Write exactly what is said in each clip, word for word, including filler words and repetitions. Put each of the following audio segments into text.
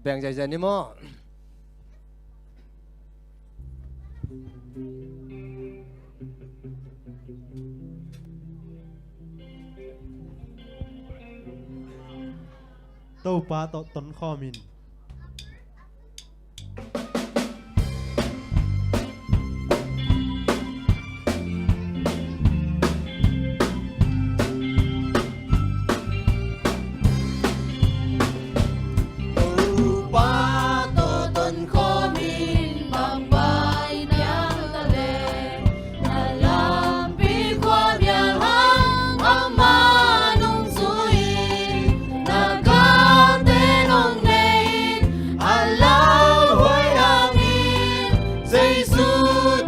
Beng zaizai ni maw? Topa tawh tonkhawm in. Topa tawh tonkhawm in, bang pai niang ta leh, na lampi khuamial hang amah nungzui in, na galte nong ne in, a lauhuai hangin, Jesu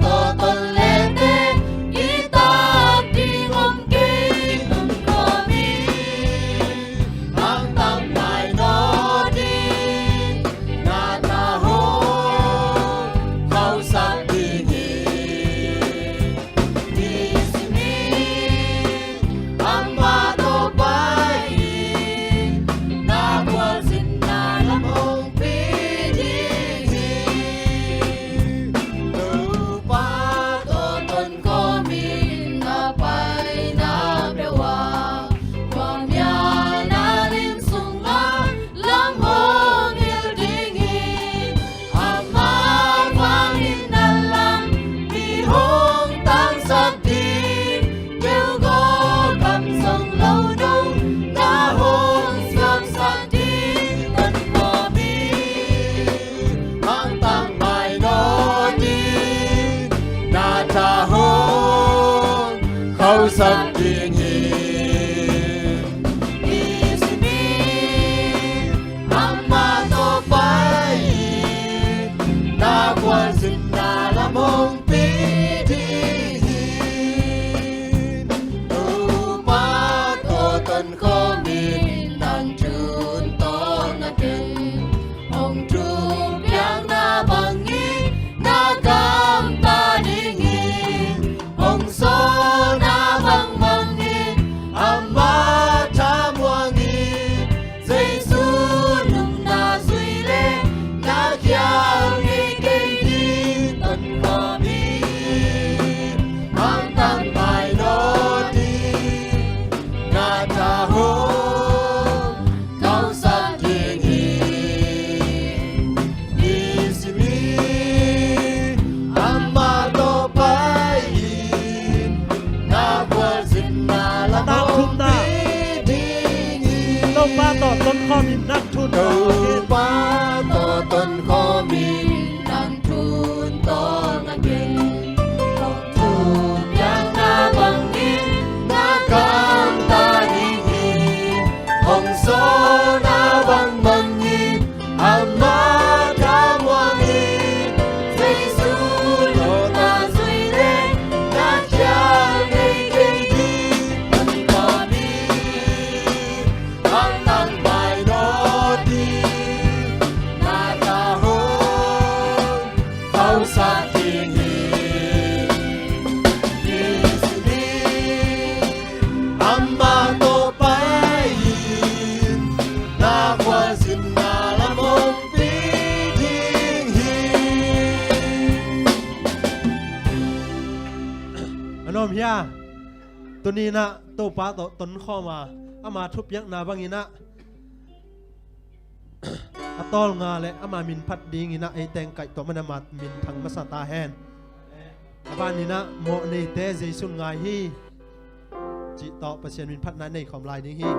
tawh ton lete, i tak ding om kei, tonkhawm in, hangtang mai nawn in, na tha hong khauhsak ding hi. Nisim in amah tawh pai in, na khualzinna lam hong pia ding hi. Topa tawh tonkhawm in, na paina peuh ah khuamialna lim sungah lam hong hilh ding hi. Amah vangin na lampi hong tangsak ding, keu gawl kam zong lo dong na hong siamsak ding, tonkhawm in, hangtang mai nawn in, na tha hong khauhsak ding hi. Nisim in amah tawh pai in, na khualzinna lam hong pia ding hi. Topa tawh tonkhawm in, nang thu tawh na ken hong thupiakna bangin na gamta ding hi. Hong sawlna bangbangin amah thamuang in, Jesu nunna zui leh na khial ngei kei ding, tonkhawm in, hangtang mai nawn in, na tha hong khauhsak ding hi. Nisim in amah tawh pai in, na khualzinna lam hong pia ding hi. Topa tawh tonkhawm in, nang thu tawh. Topa tawh tonkhawm in, nang thu tawh na ken hong thupiakna bangin na gamta ding hi. Hong sawlna bangbangin amah thamuang in, Jesu nunna zui leh na khial ngei kei ding, tonkhawm in, hangtang mai nawn in, na tha hong khauhsak ding hi. Nisim in amah tawh pai in, na khualzinna lam hong pia ding hi. A nuam hia? Tuni in ah Topa tawh tonkhawm a, ama thupiakna bangin ah a tawlnga le ama min phat dingin ah ei teng kaihtuah man, ama min thang masa ta hen. A banin ah mawhneite Jesu in ngai hi cih tawh Pasian min phatna nei khawm lai ding hi.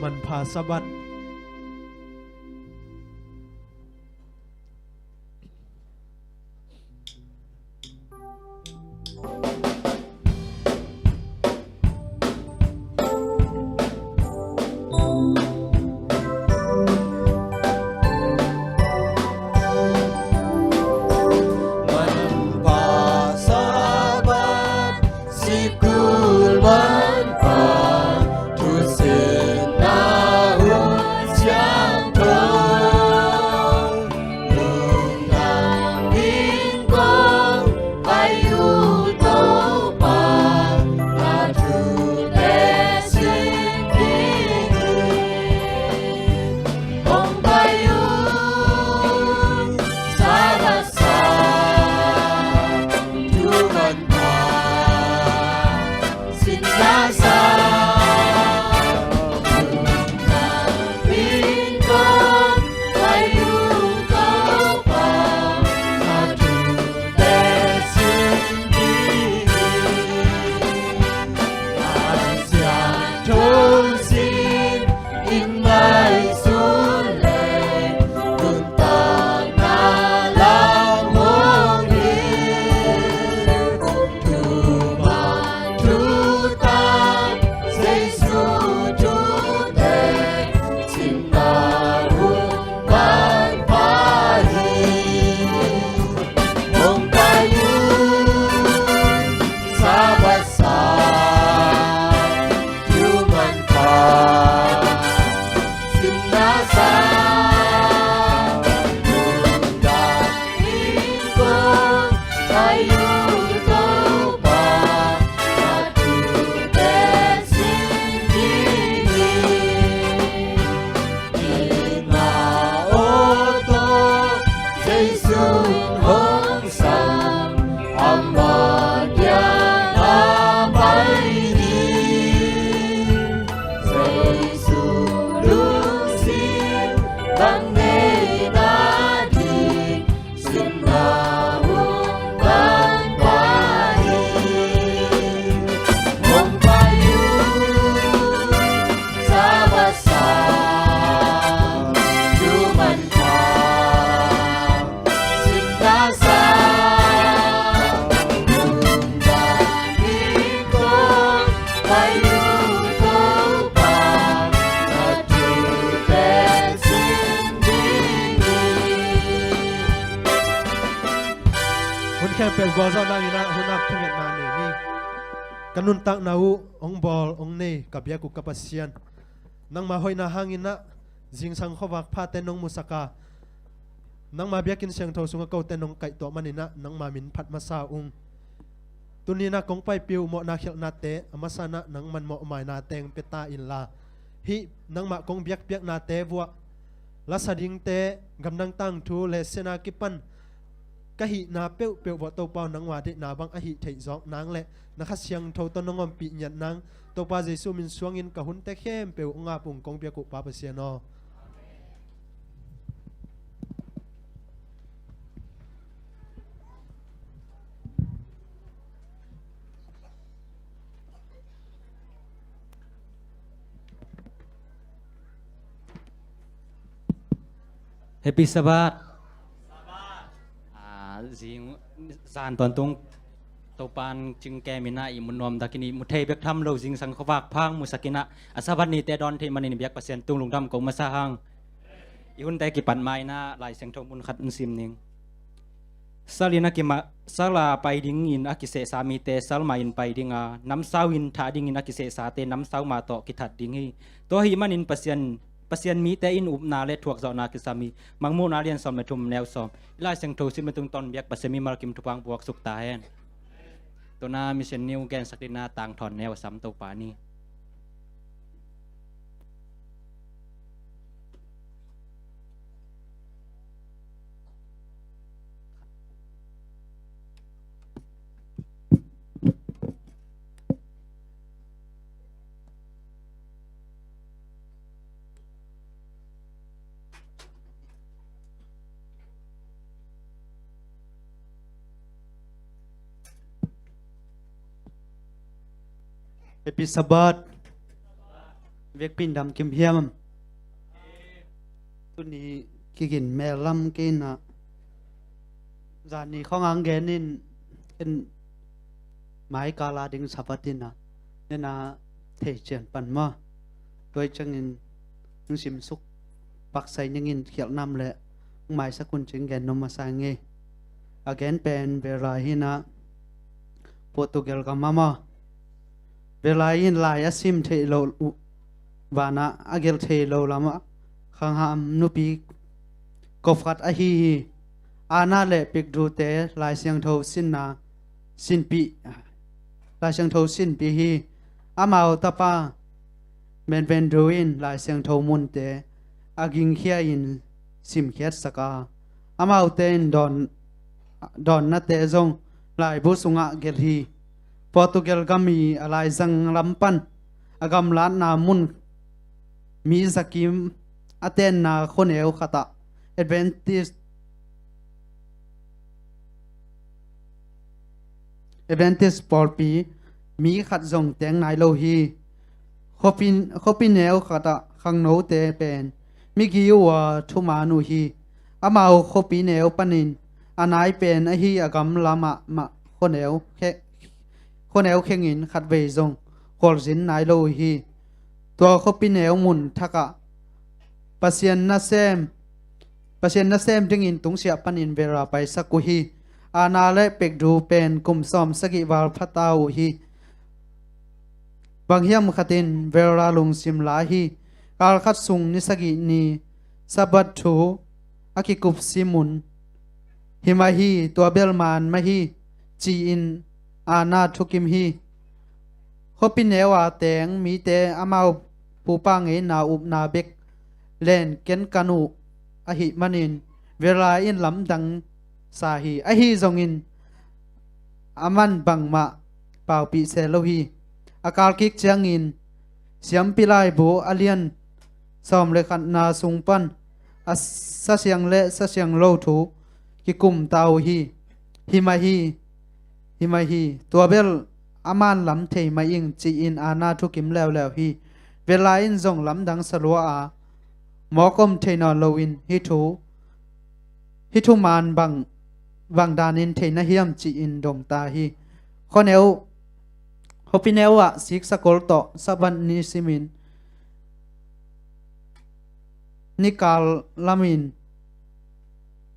Manpha Sabbath. Peuh gualzawhna in ah hun ah thungetna nei ni. Ka nuntakna uh hong bawl hong nei ka biak uh ka Pasian, nangma hoihna hangin ah zingsang khuavak phate nong musak a, nangma biakinn siangtho sungah kote nong kaihtuah manin ah nangma min phat masa ung. Tuni-in ah kong paipih uh mawhna khialhnate a masa-in ah nangman mawhmaina teng pia ta inla, hih nangmah kong biakpiaknate vuah lasa dingte, gamdang tangthu le siatna kipan ka hihna peuhpeuh vuah Topa aw, nangma deihna bang a hih theih zawk nang le na Kha Siangtho tawh nong ompih ngiat nang, Topa Jesu min suangin ka hunte khempeuh hong ap ung kong biak uh Pa Pasian aw. Happy Sabbath. Ah, zing zan tawntung Topa'n cingkem in ah i mu nuam takin i mu thei bek tham lo zingsang khuavak pha hong musak in ah, a Sabbath nite dawn theih manin i biak Pasian tung lungdam ko masa hang. I hunte kipat ma-in ah Lai Siangtho mun khat hong sim ning. Sal in a kima-, sal a pai dingin a kisehsa mite sal mah in pai ding a, namsau in thah dingin a kisehsate namsau mah tawh kithat ding hi. Tua ahih manin Pasian, Pasian mite in upna le thuakzawhna kisam hi. Mangmuhna lian sawm le thum neu sawm. I Lai Siangtho simna tungtawn biak Pasian mimal kim thupha hong buaksuk ta hen. Tuna Mission News gensak dingin a tangthawn neu a sam Topa ni. Happy Sabbath. Vekpi in dam kim hiam? Tuni kigin mel lam kei in ah, zani khawng ang gen in, en mai kal a ding Sabbath in ah, nena thei cian pan maw. Tua ciangin hong simsuk paksai ning in khialh nam le hong maisak un ci-in gen nuam masa ing ei. A gen pen Vera hi in ah, Portugal gam ah maw. Vera in lai a sim theih loh uh, van ah a gelh thei lo lam ah khangham nupi kop khat ahi hi. Ana le Pedro-te Lai Siangtho sinna sinpih, Lai Siangtho sinpih hi. Amau tapa Menvendru in Lai Siangtho munte a gingkhia in simkhiatsak a, amaute in dawn, dawnnate zong laibu sungah gelh hi. Portugal gam i a laizang lam pan a gamlatna mun mi zakim a tenna khuaneu khat ah Adventist Adventist pawlpi mi khat zong teng nai lo hi. Khuapi, khuapi neu khat ah khangnote pen migi uh a thuman uh hi. Amau khuapi neu panin a nai pen ahi a gam lamah mah khuaneu khe-, khuaneu khengin khatvei zong khualzin nai lo uh hi. Tua khuapi neu mun thak ah Pasian nasem, Pasian nasem dingin tungsiah panin Vera paisak uh hi. Ana le Pedro pen kum sawm sagih val pha ta uh hi. Bang hiam khatin Vera lungsim la hi. Kal khat sung ni sagih ni Sabbath thu a kikupsim un, hi mah hi, tua bel man mah hi, ci-in Ana thukim hi. Khuapi neu a teng mite amau pupa ngeina upna bek len kenkan uh ahih manin Vera in lamdang sa hi. Ahi zongin aman bangmah paupih se lo hi. A kal kik ciangin Siampi Laibu a lian sawm le khatna sung pan a sasiang le sasiang lo thu kikum ta uh hi. Hi mah hi, hi mah hi, tua bel aman lam thei mah ing, ci-in Ana thukim leuleu hi. Vera in zong lamdang sa lua a, mawk om thei nawn loin hih thu, hih thuman bang, bang danin thei na hiam ci-in dong ta hi. Khuaneu, khuapi neu ah siksa kol tawh Sabbath ni simin, ni kal lamin,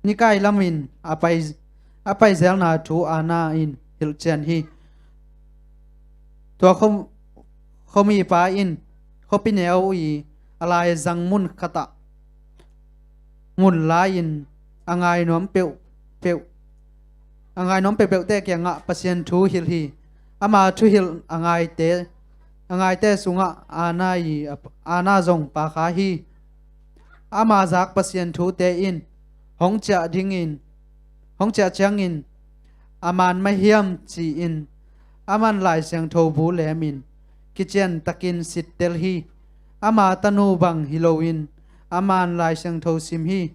ni kai lamin a pai, a paizelna thu Anna in hilhcian hi. Tua khuamipa in khuapi neu i a laizang mun khatah mun lai-in a ngainuam peuhpeuh a ngainuam peuhpeuhte kiangah Pasian thu hilh hi. Ama thuhilh a ngaite a ngaite sungah Anna i Anna zong pakha hi. Ama zak Pasian thute in hong ciah dingin hong ciah ciangin a man mah hiam ci-in aman Lai Siangtho bu lemin kician takin sittel hi. Ama tanu bang hi loin aman Lai Siangtho sim hi.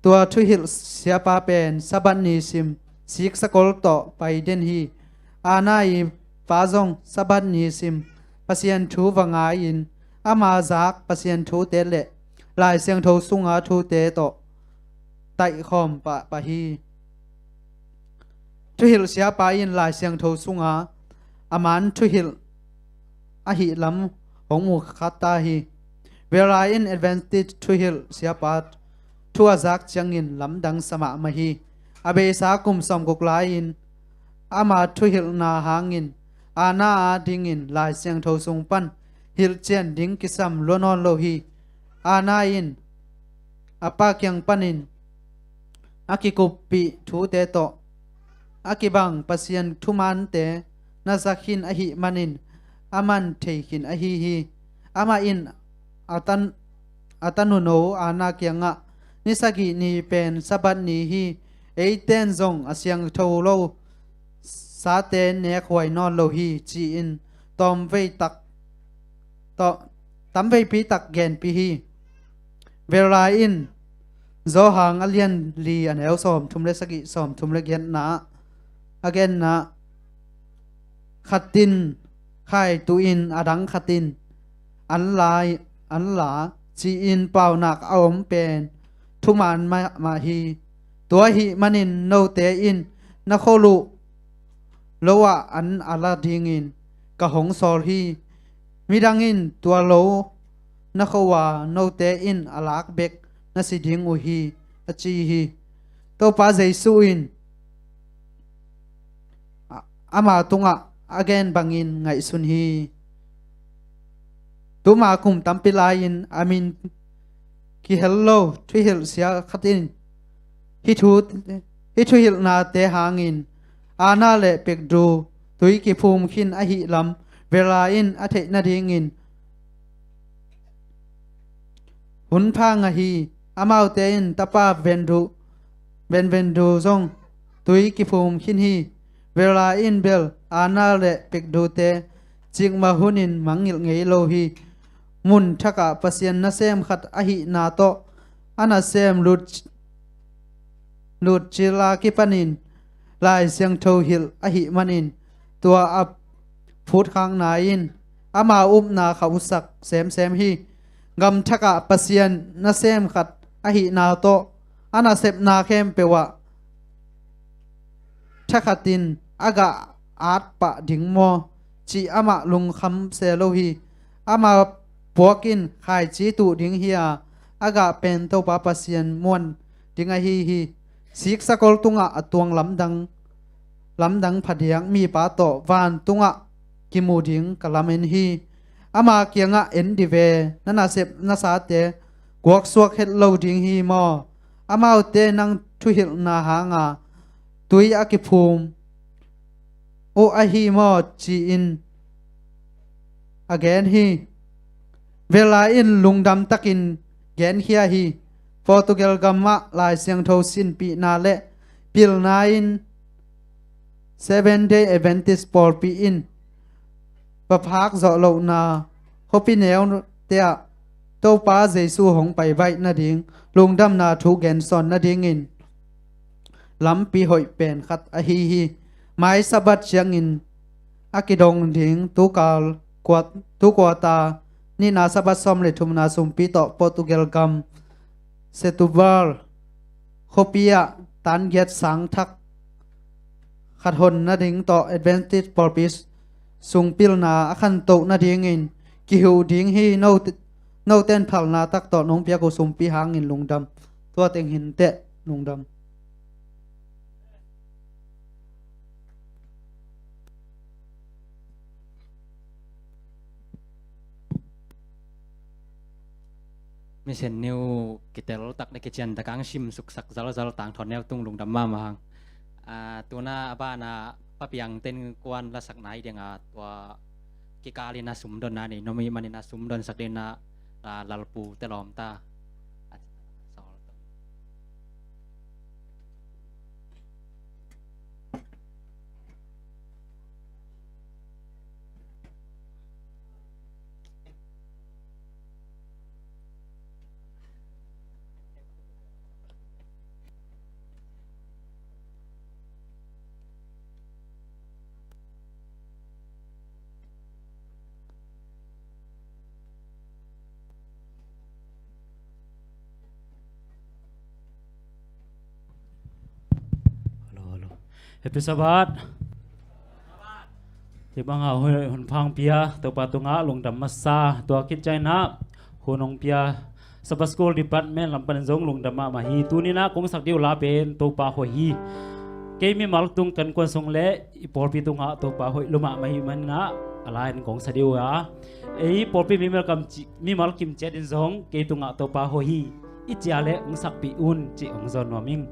Tua thuhilh siapa pen Sabbath ni sim siksakol tawh pai den hi. Anna i pa zong Sabbath ni sim Pasian thu va ngai-in ama zak Pasian thute le Lai Siangtho sunga thute tawh taihkhawm pahpah hi. Thuhilh siapa in Lai Siangtho sunga a man thuhilh ahih lam hong mu khat ta hi. Vela in Adventist thuhilh siapa thu a zak ciangin lamdang sa mahmah hi. A beisa kum sawmguk lai-in ama thuhilhna hangin Anna adingin Lai Siangtho sung pan hilhcian ding kisam lua nawn lo hi. Anna in a pa kiang panin a kikuppih thute tawh a kibang Pasian thumante na za khin ahih manin aman thei khin ahi hi. Amah in a tan a tanuno Anna kiangah ni sagih ni pen Sabbath ni hi. Eiten zong a siangtho lo sate nekhuai nawn lo hi ci-in tawmvei tak tawh tamveipi tak genpih hi. Vela in Zawhang a lian li a neu sawmthum le sagih sawmthum le giatna a genna khatin khai tuhin a dang khatin an la an la ci-in paunak a om pen thuman mahmah hi. Tua ahih manin note in na khualuh lo-ah an a la dingin ka hong sawl hi. Midang in tua lo na khua note in a lak bek na si ding uh hi a ci hi. Topa Jesu in ama tungah a gen bangin ngaihsun hi. Tuma kum tampi lai-in a min kihel lo thuhilh sia khat in hih thuhilhnate hangin Anna le Petru tui kiphum khin ahih lam Vela in a theih nadingin hun pha ngah hi. Amaute in tapa Petru zong tui kiphum khin hi. Vela in bel Anna le Petrute cikmah hunin mangngilh ngei lo hi. Mun thakah Pasian nasem khat ahihna tawh a nasem lut cila kipanin Lai Siangtho hilh ahih manin tua a phutkhakna in ama upna khauhsak semsem hi. Gamthakah Pasian nasem khat ahihna tawh a nasepna khempeuh ah thakhatin a gah at pah ding maw cih amah lungkham se lo hi. Ama puak in khaici tuh ding hi a, a gah pen Topa Pasian muan ding ahi hi. Siksakol tungah a tuang lamdang lamdang phadiak mipa tawh vantungah kimu ding ka lamen hi. Ama kiangah en dih ve, na nasep nasate guaksuak het lo ding hi maw? Amaute nang thuhilhna hanga tui a kiphum uh ahi maw ci-in a gen hi. Vela in lungdam takin genkhia hi. Portugal gamah Lai Siangtho sinpihna le pilna in Seven Day Adventist pawlpi in va phak zawh lohna khuapi neute ah Topa Jesu hong paibaih nading lungdamna thu gensawn nadingin lampi hoih pen khat ahi hi. Mai Sabbath ciangin a kidong ding tukal kuat, tukuata nihna Sabbath sawm le thumna sumpi tawh Portugal gam Setubal khuapi ah tan giat sang thak khat hon nading tawh Adventist pawlpi sung pilna a khantoh nadingin kihuh ding hi. Note, noten phalna tak tawh nong piak uh sumpi hangin lungdam. Tua teng hinteh, lungdam. Mission News kitel tak na kician tak ang sim suksak zalzal tang thon neu tung lungdam mahmah hang. Ah, tuna a bana Pa Piang ten kuan lasak nai ding a tua kikal in a sumdon na nei nom i manin a sumdon sak ding na, ah, Lalpu te lawm ta. Hello, hello. Happy Sabbath. Hih bangah hun, hun pha hong pia Topa tungah lungdam masa, tua khit ciangin ah hun hong pia Sabbath School Department lam panin zong lungdam mahmah hi. Tuni-in ah kong sak ding uh la pen Topa hoih hi. Kei mimal tung kan kuan sung leh i pawlpi tungah Topa hoih lua mahmah ahih manin ah a la-in kong sa ding uh a, ei pawlpi mimal kim ci-, mimal kim ciat in zong kei tungah Topa hoih hi i ci a leh hong sakpih un cih hong zawn nuam ing.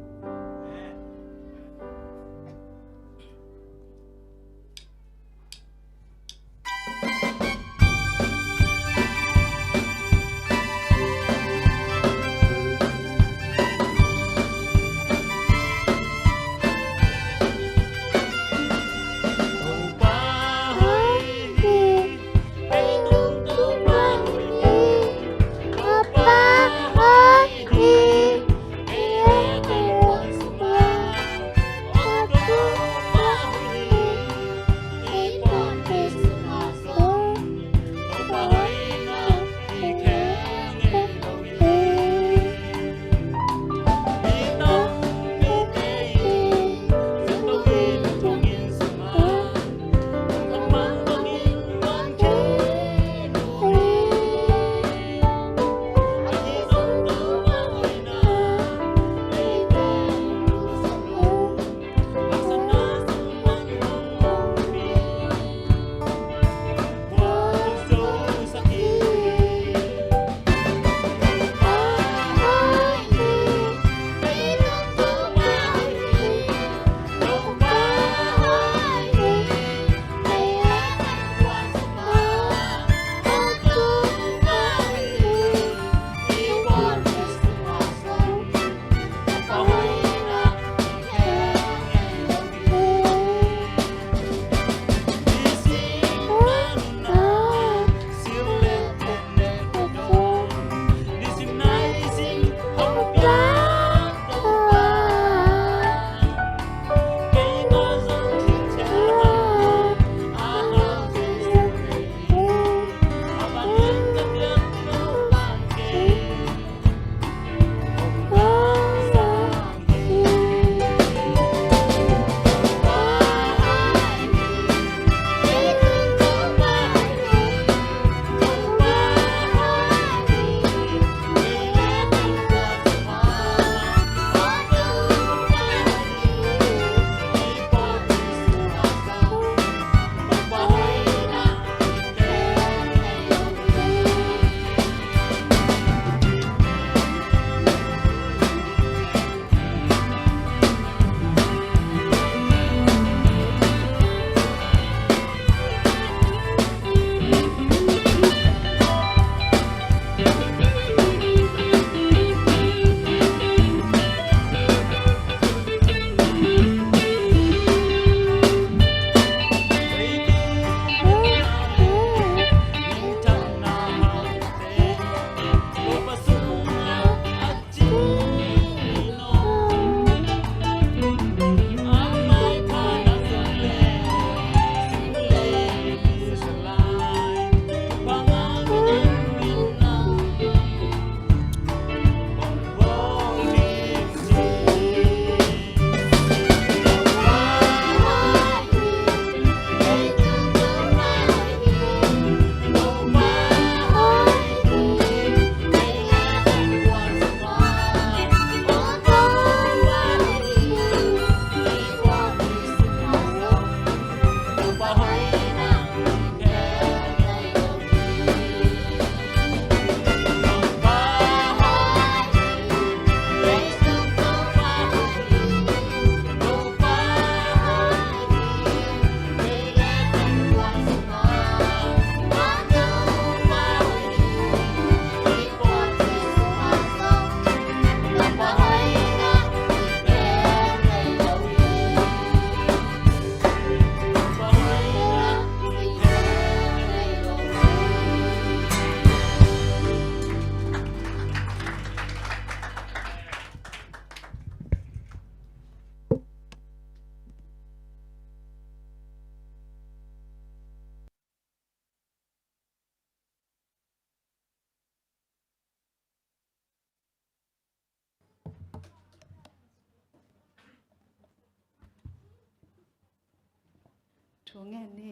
Tua ngen ni.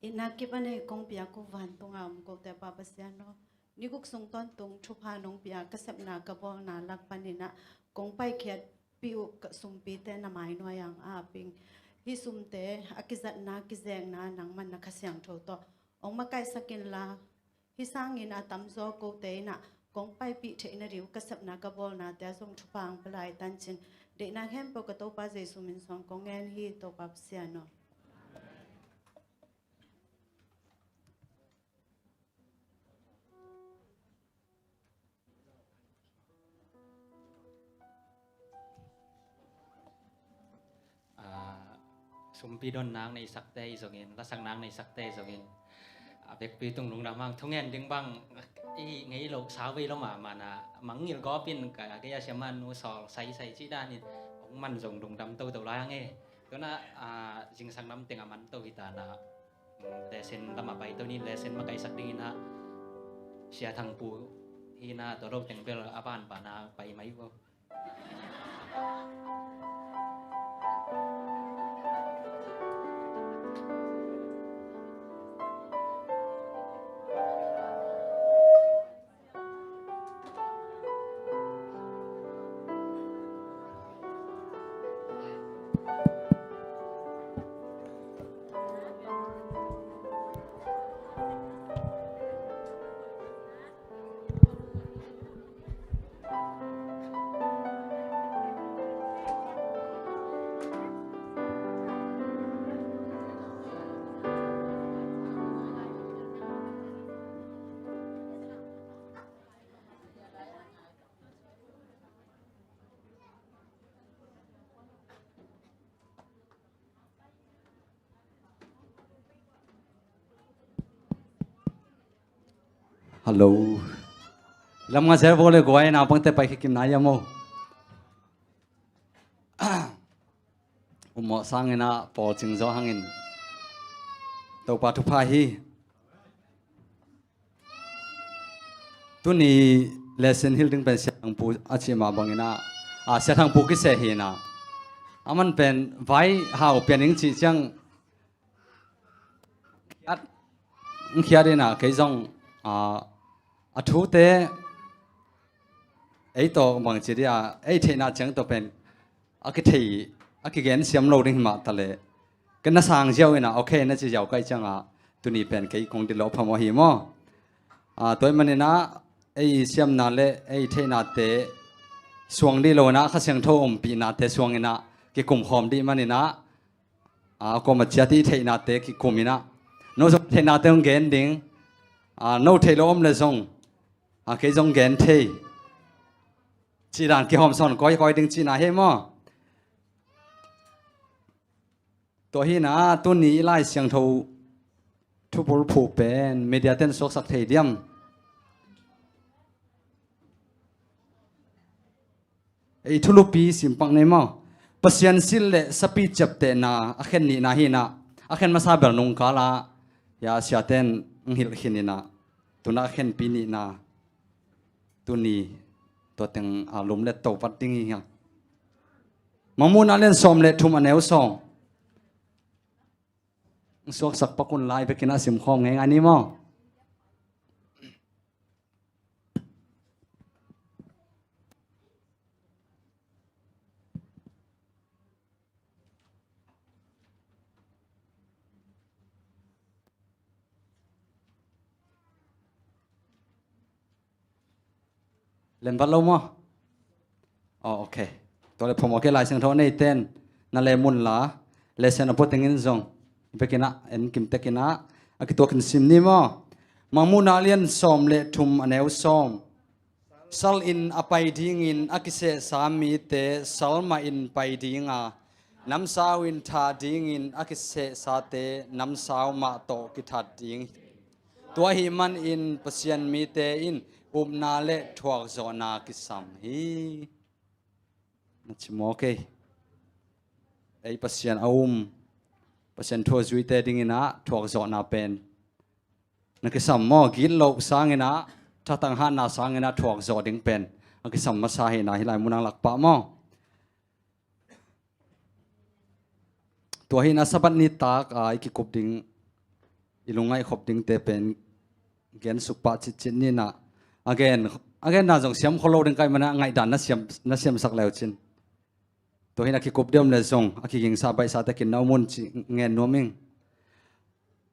Itna kip a nei kong piak uh vantung a om kote Pa Pasian aw, ni guk sung tawntung thupha nong pia ka sepna ka bawlna lak panin ah kong paikhiatpih uh ka sumpite na mai nuai-ah a ap ing. Hih sumte a kizatna kizekna nangman na Kha Siangtho tawh hong makaihsak inla, hih sangin a tamzaw kote in ah kong paipih theih nading uh ka sepna ka bawlnate ah zong thupha hong pia lai tancin. Deihna khempeuh ka Topa Jesu min suang kong ngen hi, Topa Pasian aw. Aa, sumpi donnak neihsakte hi zongin, lasaknak neihsakte hi zongin, a vekpi tung lungdam hang. Thungen ding bang i ngei lo, sau vei lo mahmah na, mangngilh gawp in ka, kei a siamah nu Sawl Saisai cih danin hong man zong lungdam toto lai hang e. Tuna, aa, zingsang lam teng a man to hi ta na, lesson lamah pai to ni. Lesson makaihsak dingin ah Sia Thang Pu hi na, tua lo teng bel a banban a pai mai uh. Hello. Lam nga zer bo le guai na pangte pai khikim na ya mo. Umo sangin a pawl cing zo hangin Topa thupha hi. Tuni lesson hil ding pen Sia Thang Pu a cih mah bangin a, a, Sia Thang Pu kiseh hi na. Aman pen vai hau pian ing cih ciang khiat, khiat in a kei zong, a, a thute ei tawh bangci dia, ei theihna ciang tawh pen a kithei, a kigen siam lo ding hi mah ta le. Ka na sang ziau in a, okay na ci ziau kai ciang a, tuni pen kei kong dilo phamo hi maw. A, tua ahih manin a, ei siamna le ei theihnate suang dih lo in a, Kha Siangtho umpihnate suang in a kikum khawm dih manin a, a, kuama ciat i theihnate kikum in a, no zong theihnate hong gen ding, a, no theih lo om le zong, a, kei zong gen thei. Cih dan kihawm sawn kawikawi ding cihna hi maw. Tua hi na, tuni i Lai Siangtho thubul phuh pen media ten suaksak thei diam? Ei thulupi simpak nei maw? Pasian silh le sapi ciaptehna a khen nihna hi na, a khen masa bel nungkal a, ya siaten ang hilh khin in a, tuna a khenpi nihna, tuni tua teng a lum le to vat ding hi hang. Mangmuhna lian sawm le thum a neu sawm. Suaksak pak un lai bekin a simkhawm ngeingai ni maw? Lemvat lo maw? Aw, ok. Tua le phawm awk e, Lai Siangtho a neiten na lem unla, lesson a pua tengin zong i bekin ah en kim tekin ah a kituakin sim ni maw? Mangmuhna lian sawm le thum a neu sawm. Sal in a pai dingin a kisehsa mite sal mahin pai dinga, namsau in thah dingin a kisehsate namsau mah tawh kithat ding hi. Tua ahih manin Pasian mite in upna le thuakzawhna kisam hi. Na ci maw kei? Ei Pasian a um, Pasian thu a zuite dingin ah thuakzawhna pen na kisam maw? Gitloh sangin ah, thatang hatna sangin ah thuakzawh ding pen a kisam masa hi na, hih lai munah lak pah maw? Tua hi-in a Sabbath nitak a i kikup ding, i lungngaih khop dingte pen gensuk pah citcit ni-in a, a gen, a genna zong siam khol lo ding ka hih manin a ngaihdan na siam, na siamsak le uh cin. Tua hi-in a kikup ding om le zong a kigingsa baihsa tekin na om un ci ngen nuam ing.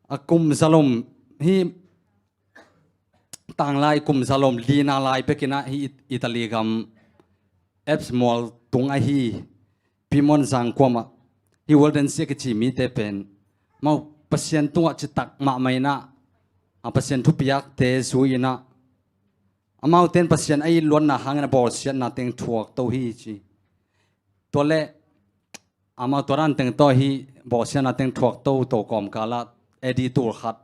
A kum zalom hi, tanglai kum zalom lina lai bekin a hi It-, Italy gam Alps mual tung ahi Piemont zangkuam ah hi Waldensi a kici mite pen amau Pasian tungah citak mahmah in a, a Pasian thupiakte zui in a, amaute in Pasian a it luatna hangin a bawlsiatna teng thuak to hi ci. Tua leh amau tua dan teng tawh hi bawlsiatna teng thuak toto kawmkal ah A D tul khat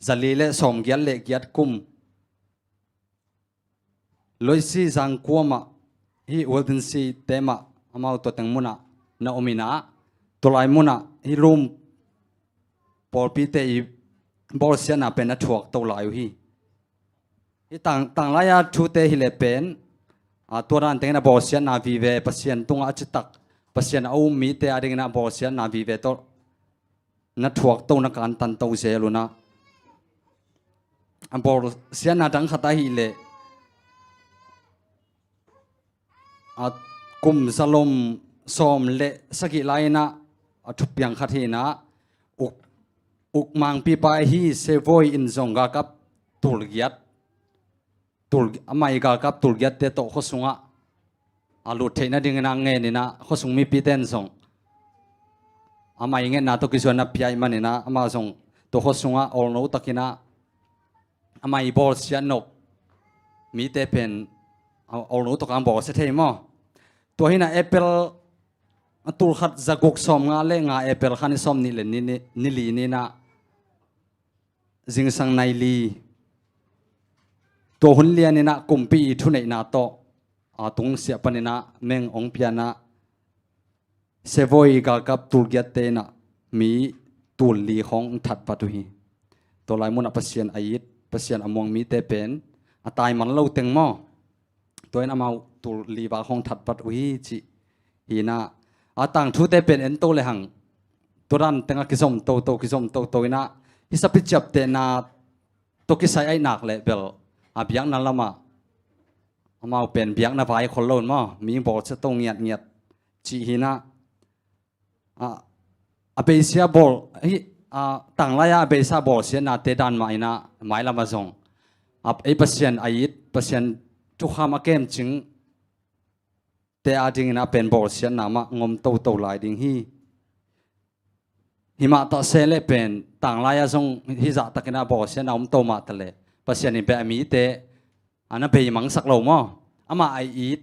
za li le sawmgiat le giat kum Loisi zangkuam ah hi Waldensi te mah amau tua teng mun ah na om in a, tua lai mun ah hi Rome pawlpite i bawlsiatna pen a thuak to lai uh hi. Hi tang, tanglai a thute hi leh pen, a, tua dan tengin a bawlsiatna vive, Pasian tungah a citak, Pasian a um mite a dingin a bawlsiatna vive tawh na thuak to, na kantan to zel un a, a bawlsiatna dang khat ahi leh, a, kum zalom sawm le sagih lai-in a, a thupiang khat hi-in a, uk, uk mangpipa ahi Savoy in zong galkap tulgiat, tul, amah i galkap tulgiatte tawh khua sungah a lut theih nadingin a ngen in a, khua sung mipite in zong amah i ngetna tawh kizuan a pia ahih manin a, amah zong tua khua sungah awlno takin a, amah i bawlsiat nop mite pen a, awlno tawh kang bawlsia thei maw? Tua hi-in a April a tul khat za guk sawmnga le nga, April kha ni sawmnih le ni, ni, ni li ni-in a zingsang nai li, tua hun lian in a kumpi i thuneihna tawh, a, tungsiah panin a meng hong pia-in a, Savoy galkap tulgiatte in a mi tul li khawng hong that vat uh hi. Tua lai mun ah Pasian a it, Pasian a muang mite pen a tai man lo teng maw? Tua in amau tul li val khawng that vat uh hi cih hi-in a, a tangthute pen en to le hang tua dan teng a kizom toto, kizom toto in a, hi sapi ciaptehna tawh kisai ahih nak leh bel a biakna lamah amau pen biakna vai khol lo in maw, mi bawlsia to ngiatngiat cih hi-in a, a, a beisa bawl, hi, a, tanglai a, a beisa bawlsiatnate dan mah in a, mailam ah zong a, ei Pasian a it, Pasian thukham a kemcingte a dingin a pen bawlsiatna mah ngom toto lai ding hi. Hi mah ta se leh pen tanglai ah zong hi zahtakin a bawlsiatna om to mah ta leh Pasian in beh a mite a na bei mangsak lo maw? Amah a it,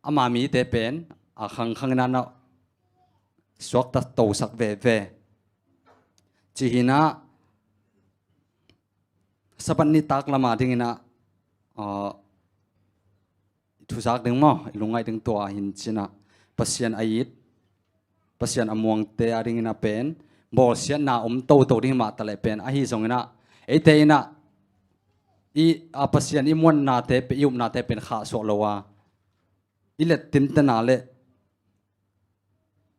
ama mite pen a khangkhang in a na suakta tosak veve. Cih hi-in a, Sabbath nitak lam a dingin a, a, i thuzak ding maw, i lungngaih ding tua hi-in cin a, Pasian a it, Pasian a muangte a dingin a pen bawlsiatna om toto ding hi mah ta leh pen, ahi zongin a, eite in a, i, a, Pasian i muannate pen, i upnate pen khahsuah lo a, i let tinten a leh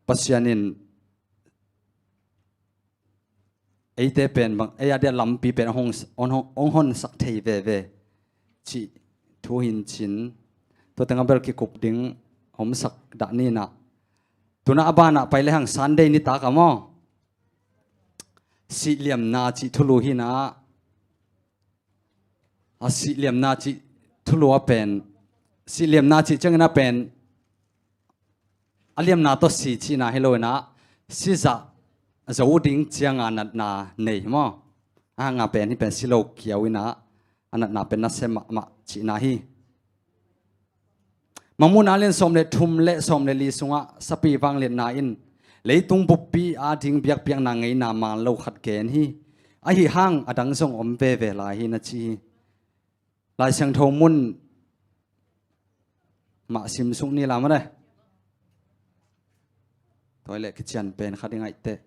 Pasian in eite pen bang, ei a dia lampi pen hong, hong, hong honsak thei veve cih thu hi-in cin. Tua teng a bel kikup ding omsak dah ni-in a, tu-in a, a ban ah pai le hang Sunday nitak ah maw, sihliamna cih thulu hi-in a, a sihliamna cih thulu a pen, sihliamna cih ciangin a pen a liamna tawh si cihna hi lo-in a, si zah zo ding ciang a natna nei maw? A hang a pen, hih pen si lo kiau in a, a natna pen nasia mahmah cihna hi. Mangmuhna a lian sawm le thum le sawm le li sungah sapi vangliatna in leitung buppi a ding biakpiakna ngeina man lo khat gen hi. Ahi hang a dang zong om veve lai hi, na ci hi. Lai Siangtho mun mah sim suk ni lam a le. Tua leh kician pen khat i ngaih teh.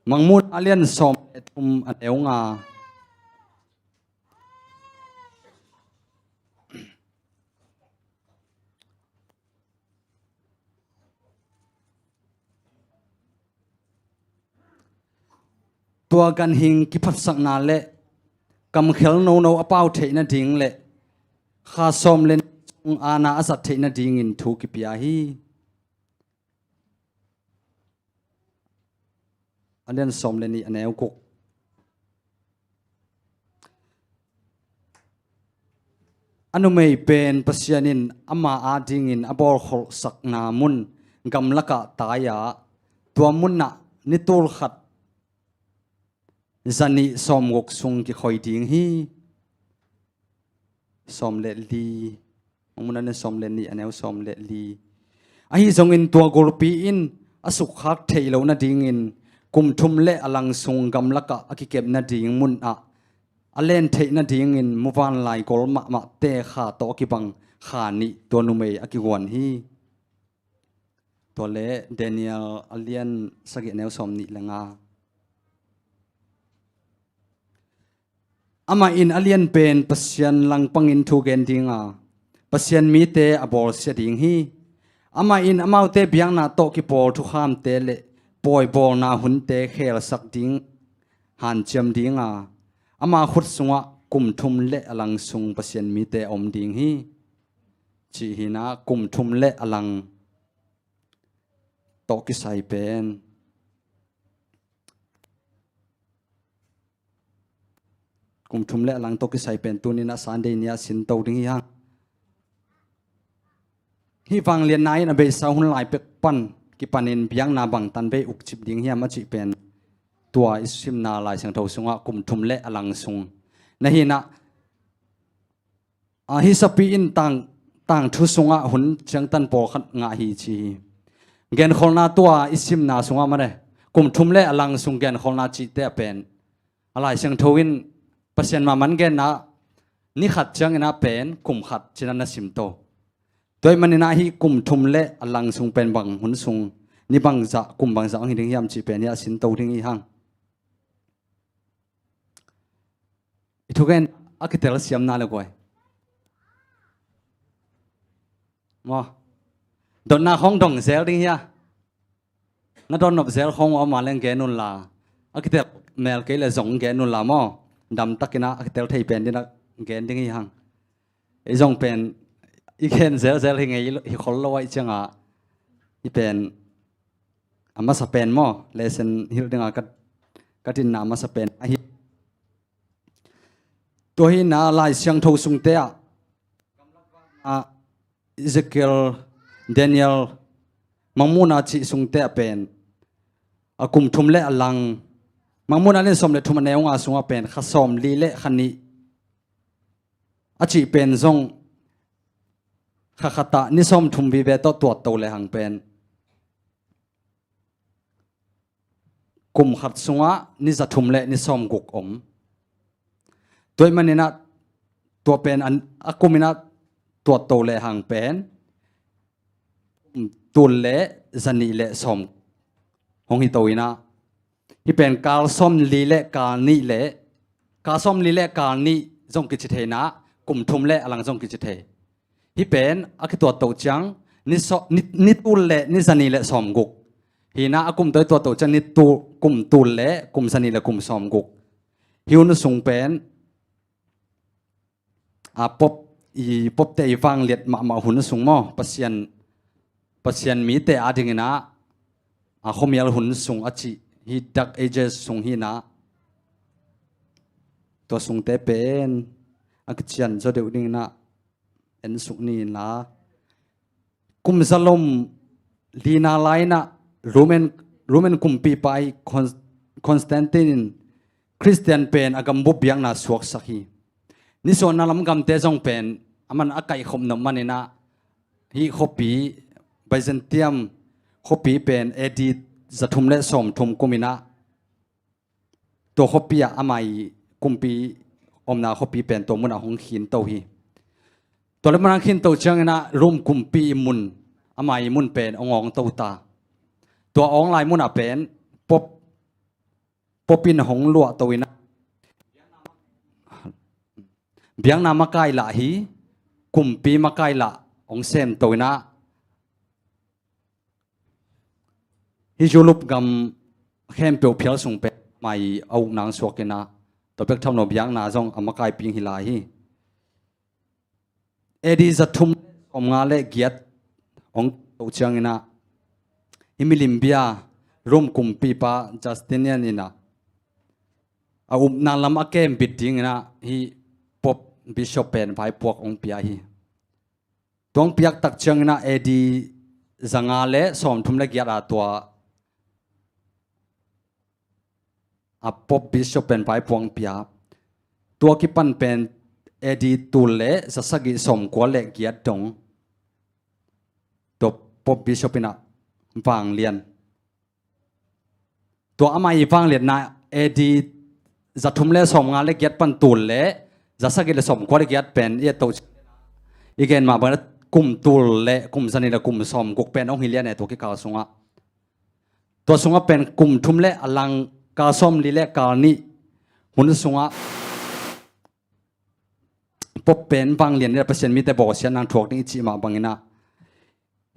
Mangmuhna a lian sawm le thum, a neu nga. tua ganhing kiphatsakna le kamkhel nono a pau theih nading le kha sawm le nih sung aana a zat theih nadingin thu kipia hi. A lian sawm le nih, a neu guk. A numei pen Pasian in ama adingin a bawlkholhsakna mun gamlakah tai-a, tua munah ni tul khat zanih sawmguk sung kikhoi ding hi. Sawm le li. Mangmuhna le sawm le nih, a neu sawm le li. Ahi zongin tua gulpi in a sukkhak theih loh nadingin kum thum le a lang sung gamlakah a kikep nading munah a len theih nadingin muvanlai gol mahmahte kha tawh a kibang kha nih tua numei a kiguan hi. Tua le Daniel a lian sagih, a neu sawm nih le nga. Amah in a lian pen Pasian langpangin thu gen dinga, Pasian mite a bawlsia ding hi. Amah in amaute biakna tawh kipawl thukhamte le pawibawlna hunte khelsak ding hanciam dinga, ama khut sungah kum thum le a lang sung Pasian mite a om ding hi. Cih hinah kum thum le a lang tawh kisai pen, kum thum le a lang tawh kisai pen tuninah Sunday ni-ah sinto ding hi hang. Hih vangliatna in a beisa hun lai pek pan kipanin biakna bangtan bei ukcip ding hiam a cih pen tua i simna Lai Siangtho sungah kum thum le a lang sung na hinah, a, hih sapi in tang, tangthu sungah hun ciangtan pawlkhat ngah hi ci hi. Genkholhna tua i simna sungah mane kum thum le a lang sung genkholhna cihte a pen a Lai Siangtho in Pasian mahmah genna ni khat cianginah pen kum khat cinah na simto. Tua ih maninah hih kum thum le a lang sung pen bang hun sung, ni bangzah, kum bangzah hong hi ding hiam cih pen hi a sinto ding hi hang. I thugen a kitel siamna le guai. Maw? Dotna khong dong zel ding hia? Na don nop zel khong a om a leng gen unla, a kitel mel kei le zong gen unla maw? Damtakinah a kitel thei pen dinah gen ding hi hang. I zong pen i gen zelzel hi ngei hi khol lo aih cianga i pen a masa pen maw? Lesen hilh dinga ka, ka dinna a masa pen ahi. Tua hina Lai Siangtho sungte ah, a, Ezekiel, Daniel, Mangmuhna cih sungte ah pen a kum thum le a lang, Mangmuhna lian sawm le thum a neu nga sungah pen kha sawm li le kha nih a cih pen zong kha khatah ni sawm thum vive tawh tuatto le hang pen kum khat sungah ni za thum le ni sawm guk om. Tua ih maninah tua pen a kuminah tuatto le hang pen tul le za nih le sawm hong hi to inah, hih pen kal sawm li le kal nih le, kal sawm li le kal nih zong kici thei inah, kum thum le a lang zong kici thei. Hih pen a kituat to ciang ni, ni, ni tul le ni za nih le sawm guk. Hinah a kum tawh i tuat to ciang ni tul, kum tul le kum za nih le kum sawm guk. Hih hun sung pen a pop, i popte i vangliat mahmah hun sung maw, Pasian, Pasian mite adinginah a khuamial hun sung a cih hi, Dark Ages sung hinah. Tua sungte pen a kician zaw deuh dinginah en suk ni inla. Kum zalom lina lai inah Roman, Roman kumpipa i Con-, Constantine in Khristian pen a gambup biakna suaksak hi. Nisuahna lam gamte zong pen a man a kaihkhop nop maninah hih khuapi Byzantium khuapi pen A D za thum le sawm thum kuminah tua khuapi ah ama i kumpi omna khuapi pen tua munah hong khinto hi. Tua le munah khinto cianginah Rom kumpi i mun, ama i mun pen hong awngto ta. Tua awng lai munah pen pop, pop in hong luahto inah biakna makai lah hi, kumpi makai lah hong semto inah hih Europe gam khempeuh phial sung pen mai a uk nang suak inah, tua bek tham lo biakna zong a makai ping hi lai hi. A D za thum sawmnga le giat hong to cianginah, hih milim bia Rome kumpipa Justinian inah a upna lam a kem bit dinginah hih Pope Bishop pen vaipuak hong pia hi. Tua hong piak tak cianginah A D zanga le sawmthum le giat a tua a Pope Bishop pen vaipuak hong pia. Tua kipan pen A D tul le zasagih sawmkua le giat dong tua Pope Bishop inah vanglian. Tua amah i vangliatna A D za thum le sawmnga le giat pan tul le zasagih le sawmkua le giat pen i et to, i gen mah bang kum tul le kum zanih le kum sawmguk pen hong hi lian e tua kikal sungah. Tua sungah pen kum thum le a lang kal sawmli le kal nih hun sungah Pope pen vanglian le Pasian mite bawlsiat nang thuak ding i cih mah banginah,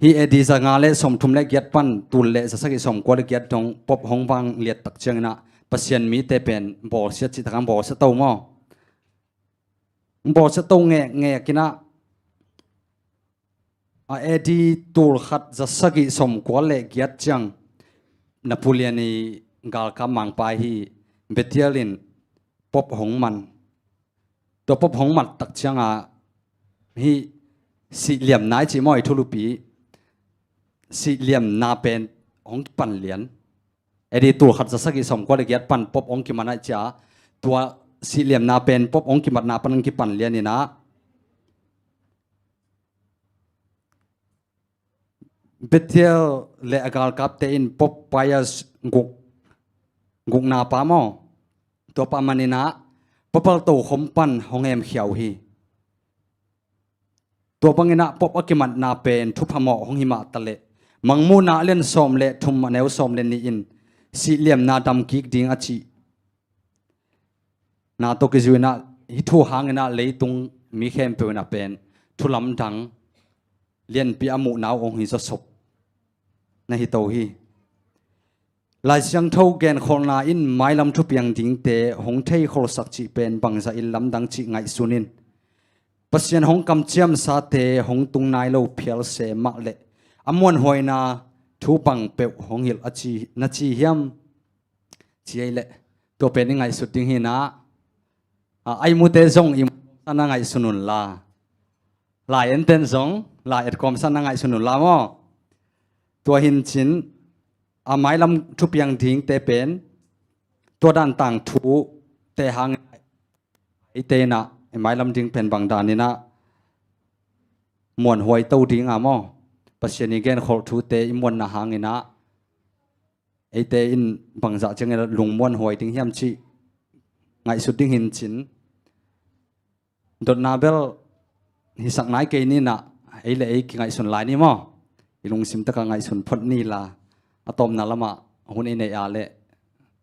hih A D zanga le sawmthum le giat pan tul le zasagih sawmkua le giat dong Pope hong vangliat tak cianginah Pasian mite pen bawlsiat cih tak hong bawlsia to maw? Hong bawlsia to ngekngek inah, a A D tul khat zasagih sawmkua le giat ciang Napoleon i galkap mangpa hi Béthiel in Pope hong man. Tua Pope hong mat tak cianga hih sihliamna i cih maw, i thulupi sihliamna pen hong kipan lian. A D tul khat zasagih sawmkua le giat pan Pope hong kiman a i cia, tua sihliamna pen Pope hong kimatna pan hong kipan lian inah, Béthiel le a galkapte in Pope Pius guk, gukna pa maw, tua pa maninah Pope palto khom pan hong hemkhia uh hi. Tua banginah Pope a kimatna pen thupha mawh hong hi mah taleh, Mangmuhna a lian sawm le thum a neu sawm le nih in sihliamna dam kik ding a cih na tawh kizui inah, hih thu hang inah leitung mi khempeuh inah pen thu lamdang lianpi a muhna uh hong hi zawsop na hi to hi. Lai Siangtho genkholhna in mailam thupiang dingte hong theikholhsak cih pen bangzah in lamdang cih ngaihsun in, Pasian hong kamciamsate hong tung nai lo phial se mah le a muanhuaina thu bang peuh hong hilh a ci, na ci hiam? Ci ei leh, tua pen i ngaihsut ding hi inah, a, a i mute zong i muan na ngaihsun unla, lai enten zong lai etkawmsa na ngaihsun unla maw? Tua hi in cin, a mailam thupiang dingte pen tua dan tangthute hang eite inah i mailam ding pen bang dan inah muanhuai to ding a maw? Pasian i genkholh thute i muanna hang inah eite in bangzah ciangin lungmuanhuai ding hiam cih ngaihsut ding hi in cin. Dotna bel hisak nai kei ni inah, ei le ei kingaihsun lai ni maw? I lungsim takah ngaihsun phot ni la, a tawpna lamah hun i neih a leh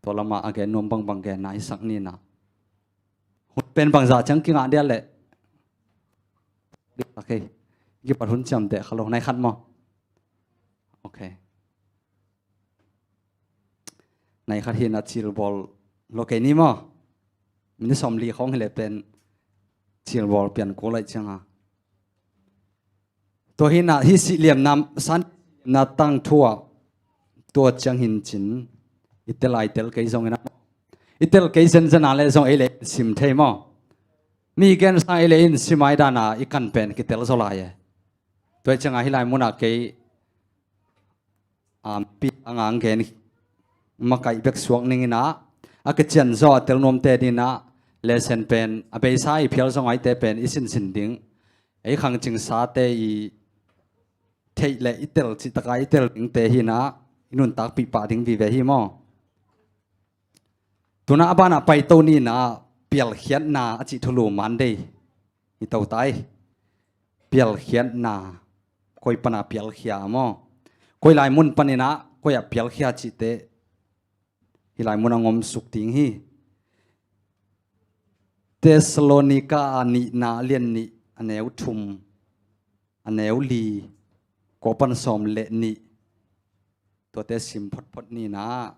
tua lamah a gen nuam bangbang genna hisak ni inah. Hun pen bangzah ciang kingah dia leh, okay, kipat hun ciamteh kha lo, nai khat maw? Okay. Nai khat hi inah cilbawl lo kei ni maw? Minute sawmli khawng hileh pen cilbawl pian kul lai cianga. Tua hi inah hih sihliamna, san liamna tangthu ah tua ciang hi in cin, i tel a i tel kei zong inah, i tel kei zenzen a leh zong ei le ei in sim thei maw? Mi gen sang ei le ei in sim ai dana i kan pen kitel zaw lai e. Tua hi cianga hih lai munah kei a, pi a ngang gen makaih bek suak ning inah, a kician zaw a tel nuamte dinah, lesson pen a beisa i phial zong aite pen i sinsin ding, ei khangcingsate i theih le i tel cihtaka i tel dingte hi inah i nuntakpih pah ding vive hi maw? Tuna a banah paito ni inah, pialkhiatna a cih thulu Monday hi to tai. Pialkhiatna, koi pana pialkhia a maw? Koi lai mun paninah koi ah pialkhia cihte hih lai mun a ngomsuk ding hi. Thessalonika a nihna a lian nih a neu thum, a neu li, kua pan sawm le nih, tuate sim photphot ni inah.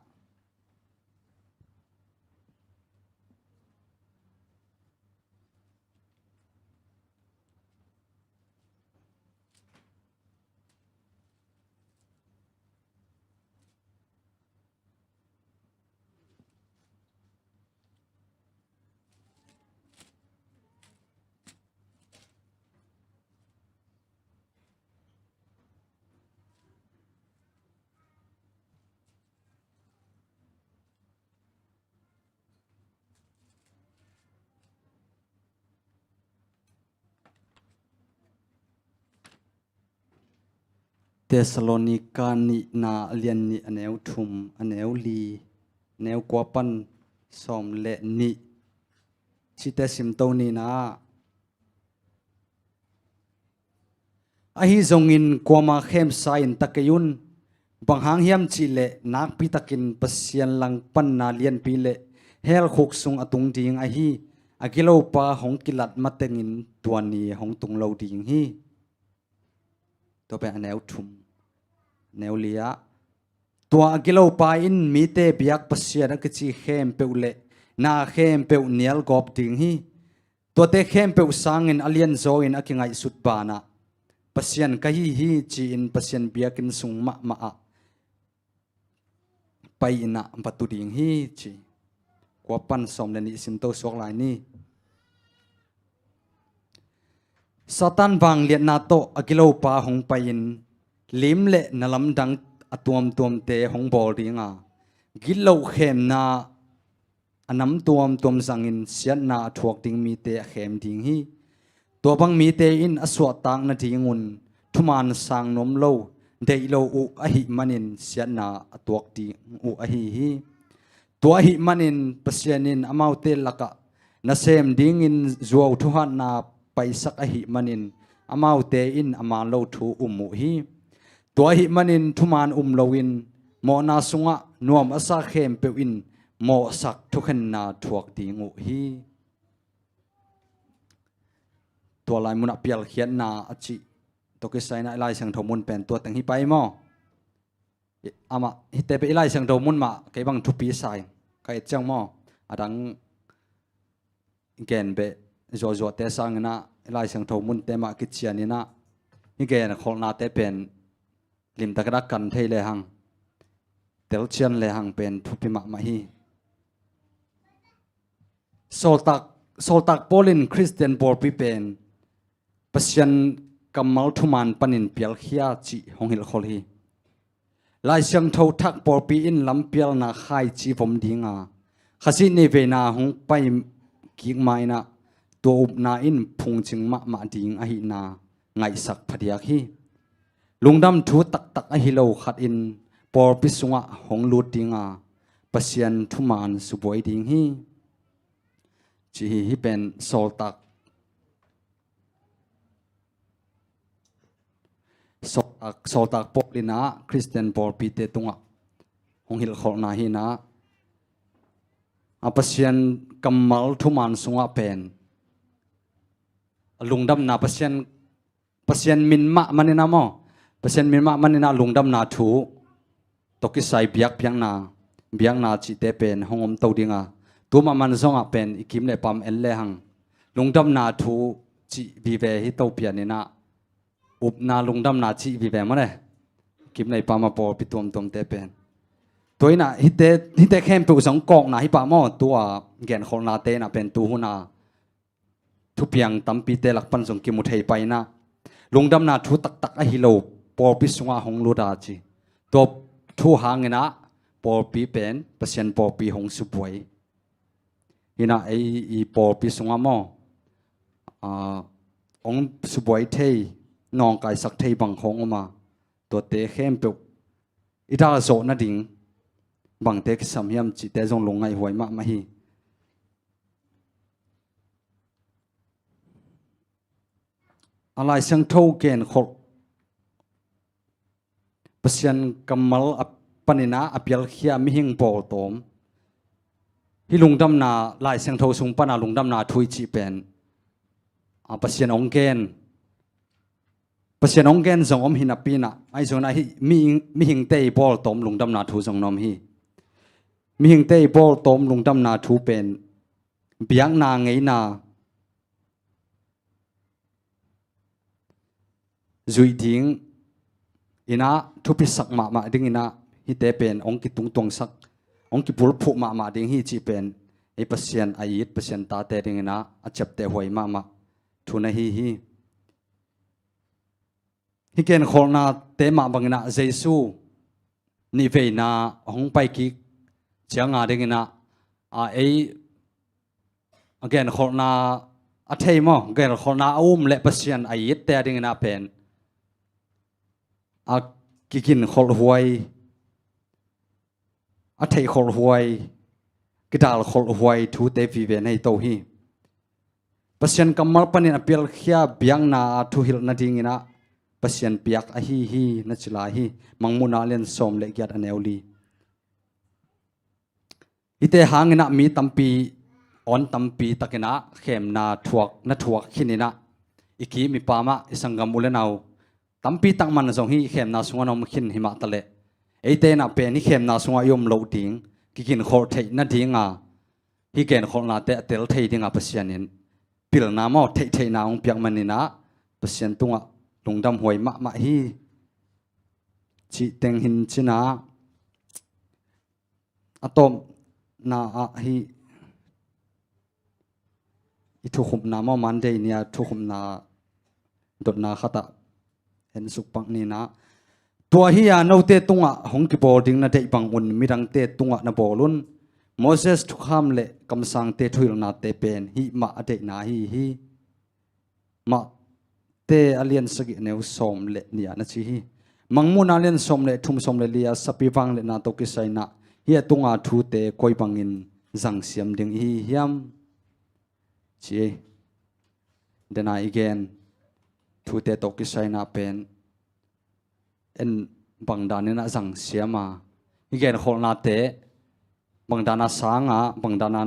Thessalonika nihna a lian nih, a neu thum, a neu li, a neu kua pan sawm le nih, cihte simto ni in ah, ahi zongin kuama khemsa in ta kei un. Bang hang hiam cih leh nakpi takin Pasian langpanna lianpi le hell khuk sung a tung ding ahi a gilopa hong kilat matengin tua ni hong tung lo ding hi. Tua pen a neu thum, a neu li ah, tua a gilopa in mite biak Pasian a kici khempeuh le na khempeuh nial gawp ding hi. Tuate khempeuh sangin a lianzaw in a kingaihsut banah, Pasian ka hi hi, ci-in Pasian biakinn sung mahmah ah pai in ah va tu ding hi, ci. Kua pan sawm le nih simto suak lai ni. Satan vangliatna tawh a gilopa hong pai-in lim le na lamdang a tuamtuamte hong bawl ding a, gitloh khemna a nam tuamtuam zangin siatna a thuak ding mite a khem ding hi. Tua bang mite in a suahtak nadingun thuman sang nuam lo, deih lo uh ahih manin siatna a tuak ding uh ahi hi. Tua ahih manin Pasian in amaute lakah nasem dingin zuau thuhatna paisak ahih manin amaute in a man lo thu um uh hi. Tua ahih manin thuman um loin mawhna sungah nuam a sa khempeuh in mawhsak thukhenna thuak ding uh hi. Tua lai munah pialkhiatna a cih tawh kisai in ah i Lai Siangtho mun pen tua teng hi pai maw? I, amah hihte pen i Lai Siangtho mun mah kei bang thupi sa ing, ka et ciang maw? A dang gen beh zuahzuahte sangin ah i Lai Siangtho munte mah kician in ah, hih genkholhnate pen limtakin a kan thei lehang, telcian lehang pen thupi mahmah hi. Sawltak, Sawltak Paul in Khristian pawlpi pen Pasian kammal thuman panin pialkhia cih hong hilhkholh hi. Lai Siangtho thak pawlpi in lampialna khaici vom ding a, Khazih neiveina hong pai kik ma in ah tua upna in phungcing mahmah ding ahihna ngaihsak phadiak hi. Lungdam thu taktak ahi lo khat in pawlpi sungah hong lut ding a, Pasian thuman subuai ding hi, ci hi. Hih pen Sawltak, Sawltak, Sawltak Paul in ah Khristian pawlpite tungah hong hilhkholhna hi in ah, a Pasian kammal thuman sungah pen a lungdamna, Pasian, Pasian min mah manin ah maw, Pasian min mah manin ah lungdamna thu tawh kisai biakpiakna, biakna cihte pen hong om to ding a, tu mahmah zongah pen i kim le pam en lehang lungdamna thu cih vive hi to pian in ah, upna lungdamna cih vive maw le, kim le pam a pawlpi tuamtuamte pen. Tua in ah hihte, hihte khempeuh zong kawkna hi pah maw, tua genkholhnate in ah pen tu hun a thupiang tampite lak pan zong kimu thei pai in ah, lungdamna thu taktak ahi lo pawlpi sungah hong lut a ci. Tua thu hangin ah pawlpi pen Pasian pawlpi hong subuai hi in ah, ei i pawlpi sungah maw, a, hong subuai thei, nawngkaisak thei bang khawng om a, tuate khempeuh i dalzawh nading bangte kisam hiam cihte zong lungngaihhuai mahmah hi. A Lai Siangtho genkholh, Pasian kammal a panin ah a pialkhia mihing pawltawm, hih lungdamna, Lai Siangtho sung pana lungdamna thu i cih pen, a, Pasian hong gen, Pasian hong gen zong om hi napi in ah, ahi zongin ah hih mi, mihingte i pawltawm lungdamna thu zong na om hi. Mihingte i pawltawm lungdamna thu pen biakna ngeina zuih ding in ah thupisak mahmah ding in ah, hihte pen hong kitungtuangsak, hong kibulphuh mahmah ding hi cih pen ei Pasian a it, Pasian tate ding in ah a ciaptehhuai mahmah thu na hi hi. Hih genkholhnate mah bangin ah Jesu nihveina hong pai kik ciang a ding in ah, a, ei a genkholhna a thei maw, genkholhna a um le Pasian a itte a ding in ah pen, a, kiginkholhhuai, a theihkholhhuai, kidalkholhhuai thute vive na hi to hi. Pasian kammal panin a pialkhia biakna a thuhilh nadingin ah Pasian piak ahi hi na ci lai hi. Mangmuhna a lian sawm le giat a neu li. Hihte hangin ah mi tampi, awn tampi takin ah khemna thuak, na thuak khin in ah, i kim i pam ah i sanggam u le nau tampi tak man zong hih khemna sungah na om khin hi mah taleh, eite in ah pen hih khemna sungah i om loh ding, kiginkholh theih nadinga hih genkholhnate a tel thei dinga Pasian in pilna maw, theihtheihna hong piak manin ah Pasian tungah lungdamhuai mahmah hi. Cih teng hi in ah, a tawpna ah hih i thukhupna maw, Monday ni-a thukhupna dotna khatah en suk pak ni in ah, tua hi-a note tungah hong kibawl ding na deih bangun midangte tungah na bawl un. Moses thukham le kamsangte thuhilhnate pen hih mah a deihna ahi hi. Mate a lian sagih a neu sawm le nih ah na ci hi. Mangmuhna a lian sawm le thum, sawm le li-a sapi vangliatna tawh kisai in ah hih a tunga thute koi bangin zangsiam ding i hi hiam? Ci hi. Dena i gen thute tawh kisai in ah pen en bangdan in ah zangsiam a, i genkholhnate bangdan a sang a, bangdan a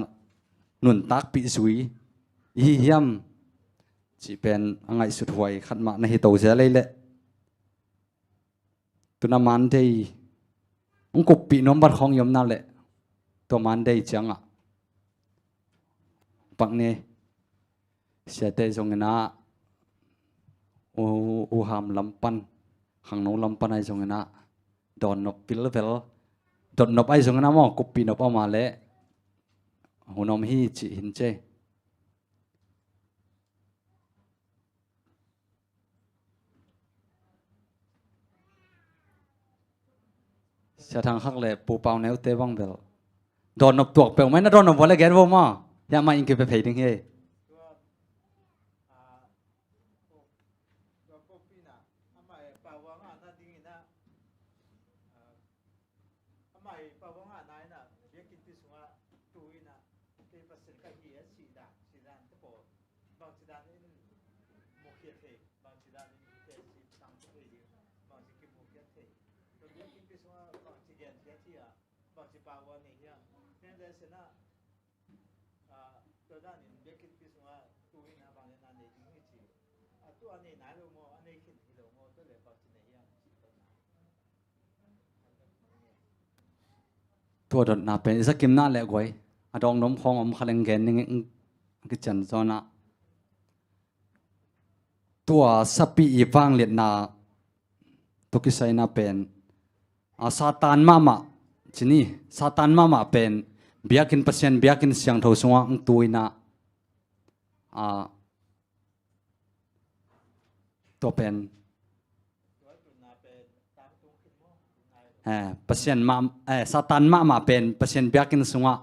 nuntakpih zui i hi hiam? Cih pen a ngaihsut huai khat mah na hi to zel ei leh. Tuna Monday hong kuppih nuam bat khawng i omna leh, tua Monday ciangah pak ni. Siate zongin ah, u, u Ham lam pan, khangno lam pan ahi zongin ah, dawnnop pilvel, dotnop ahi zongin ah maw, kuppih nop a om a leh hun om hi cih hi in ci. Sia Thang Khak le Pu Pau Neute bang bel dawnnop tuak peuhmah in, a dawnnop vua le gen vo maw. Hiah mah in kipe phei ding hi. Amah i pau a ngahna in ah, biakinnpi sungah tu in ah, kei Pasian ka hi a cih dan, cih dan te pawl, bangci dan in mukhia thei, bangci dan in teci tangthu thei ding, bangci kimukhia thei. Tua biakinnpi sungah bangci genkhiat hi a, bangci pau a nei hiam? Nen le sen ah, ah, tua dan in biakinnpi sungah tu in ah bang le na nei ding hi ci. A tu a nei nai lo maw, a nei khin hi lo maw, tua le bangci nei hiam cih tua na. Tua dotna pen i zakimna le guai, a dawng nuam khawng om kha leng gen ning, a kician zawnah. Tua sapi i vangliatna tawh kisai in ah pen, a, Satan mahmah, ci ni, Satan mahmah pen biakinn, Pasian biakinn siangtho sungah hong tu in ah, a, tua pen, eh, Pasian mah, eh, Satan mahmah pen Pasian biakinn sungah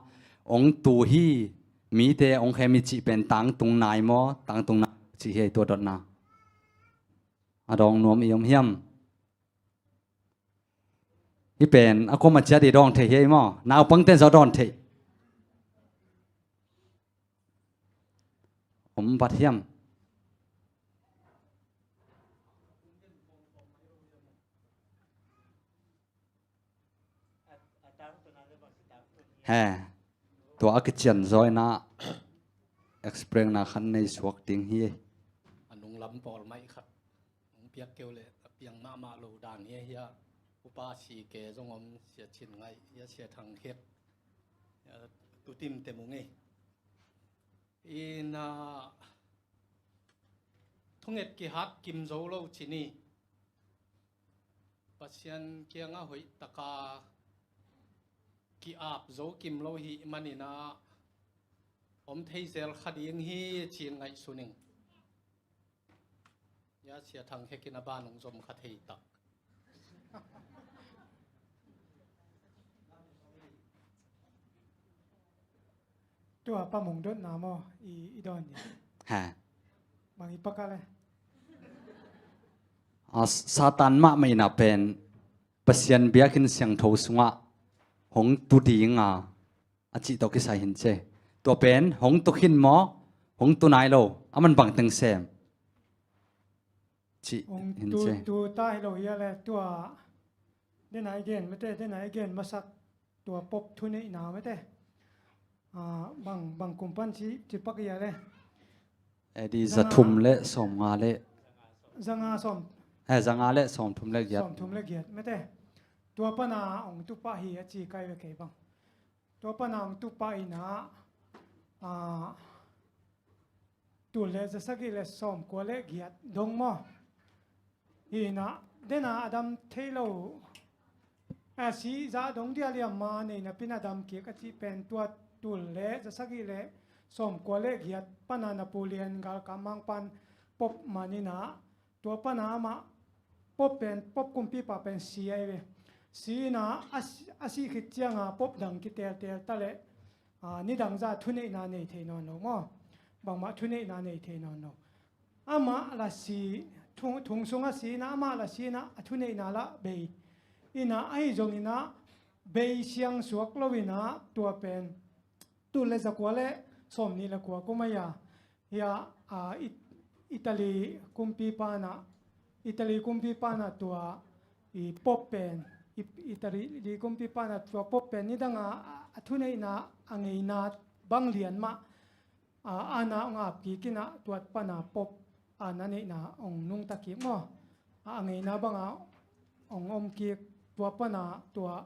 hong tu hi, mite hong khem hi cih pen tangtung nai maw, tangtung nai cih hi. Tua dotna a dawng nuam i om hiam? Hih pen a kuamah ciat i dawng thei hi ei maw? Naupangte in zong a dawng thei om bat hiam? He, tua a kician zaw in ah explain-na khat nei suak ding hi. A nunglam pawl mai khat hong piak keu le a piang mahmah lo dan hi a, hi a, upa si ke zong om, Sia Cin Ngaih hi a, Sia Thang Khek, a, tutim te mung ei. In, a, thunget kihat kim zo lo ci ni. Pasian kiangah hoih taka ki-ap zo kim lo hi manin ah om thei zel kha ding hi ci-in ngaihsun ing. Hia Sia Thang Khek in a ban hong zom kha thei tak. Tua Pa Mung dotna maw i, i dawn ni? Ha. Bang i pak a le. A, Satan mahmah in a pen Pasian biakinn siangtho sungah hong tu dinga a cih tawh kisai hin ce. Tua pen hong tu khin maw, hong tu nai lo, a man bang teng sem cih hong hin tu ce. Tu ta hi lo hi a le, tua dena i gen mate, dena i gen masak tua pop thuneihna mate. Ah, bang, bang kum pan ci, ci pak hi a le. A di za thum le sawm nga le. Za nga sawm. Eh, za nga le sawm thum le giat. Sawm thum le giat mate. Tua pana hong tu pah hi a ci kai ve kei bang. Tua pana hong tu pah ina, ah, tul le za sagih le sawm kua le giat dong maw. Hi ina, dena a dam thei lo, a si zah dong dia liam ma nei napi na dam kik a cih pen tua tul le za sagih le sawm kua le giat pana Napoleon galkap mang pan pop man ina, tua pana amah pop pen, pop kumpipa pen si ahi ve. Si ina a si, a sih khit cianga pop dang kiteltel ta le, ah, nidang za thuneihna nei thei nawn lo maw. Bangmah thuneihna nei thei nawn lo. Amah la si, thung, thung sungah si ina, amah la si ina, a thuneihna la bei ina, ahi zong ina bei siang suak lo ina, tua pen tul le za kua le sawm nih le kua kum ahi a, hia, a, It-, Italy kumpipa na, Italy kumpipa na tua i pop pen, i, Italy kumpipa na tua pop pen nidanga a, a thuneihna a ngeina bang lian mah, a, ana hong ap kik ina tuat pana pop ana neihna hong nungta kik maw. A, a ngeina banga hong om kik tua pana tua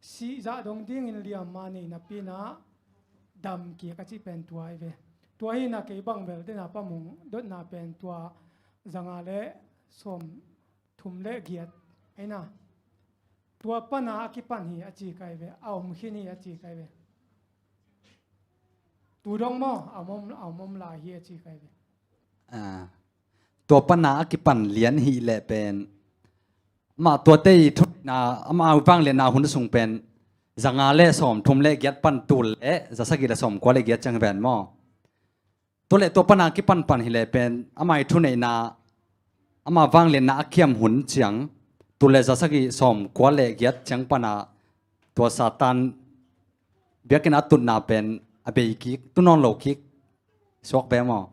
sih zah dong dingin liamma nei napi na dam kik a cih pen tua ahi ve. Tua hi ina kei bang bel dena pamung dotna pen tua za nga le sawm thum le giat ahi ina. Tua pana a kipan hi a ci kai ve, a om khin hi a ci kai ve. Tu dong maw, a om, a om lai hi a ci kai ve. Ah. Tua pana a kipan lian hi leh pen, amah tuate i thuneihna, amah vangliatna hun sung pen za nga le sawm thum le giat pan tul le za sagih le sawm kua le giat ciang hi ven maw. Tua le tua pana kipan pan hi leh pen, amah i thuneihna, amah vangliatna a kiam hun ciang, tul le za sagih sawm kua le giat ciang pana tua Satan biakinn a tutna pen a bei kik, tu nawn lo kik suak ve maw.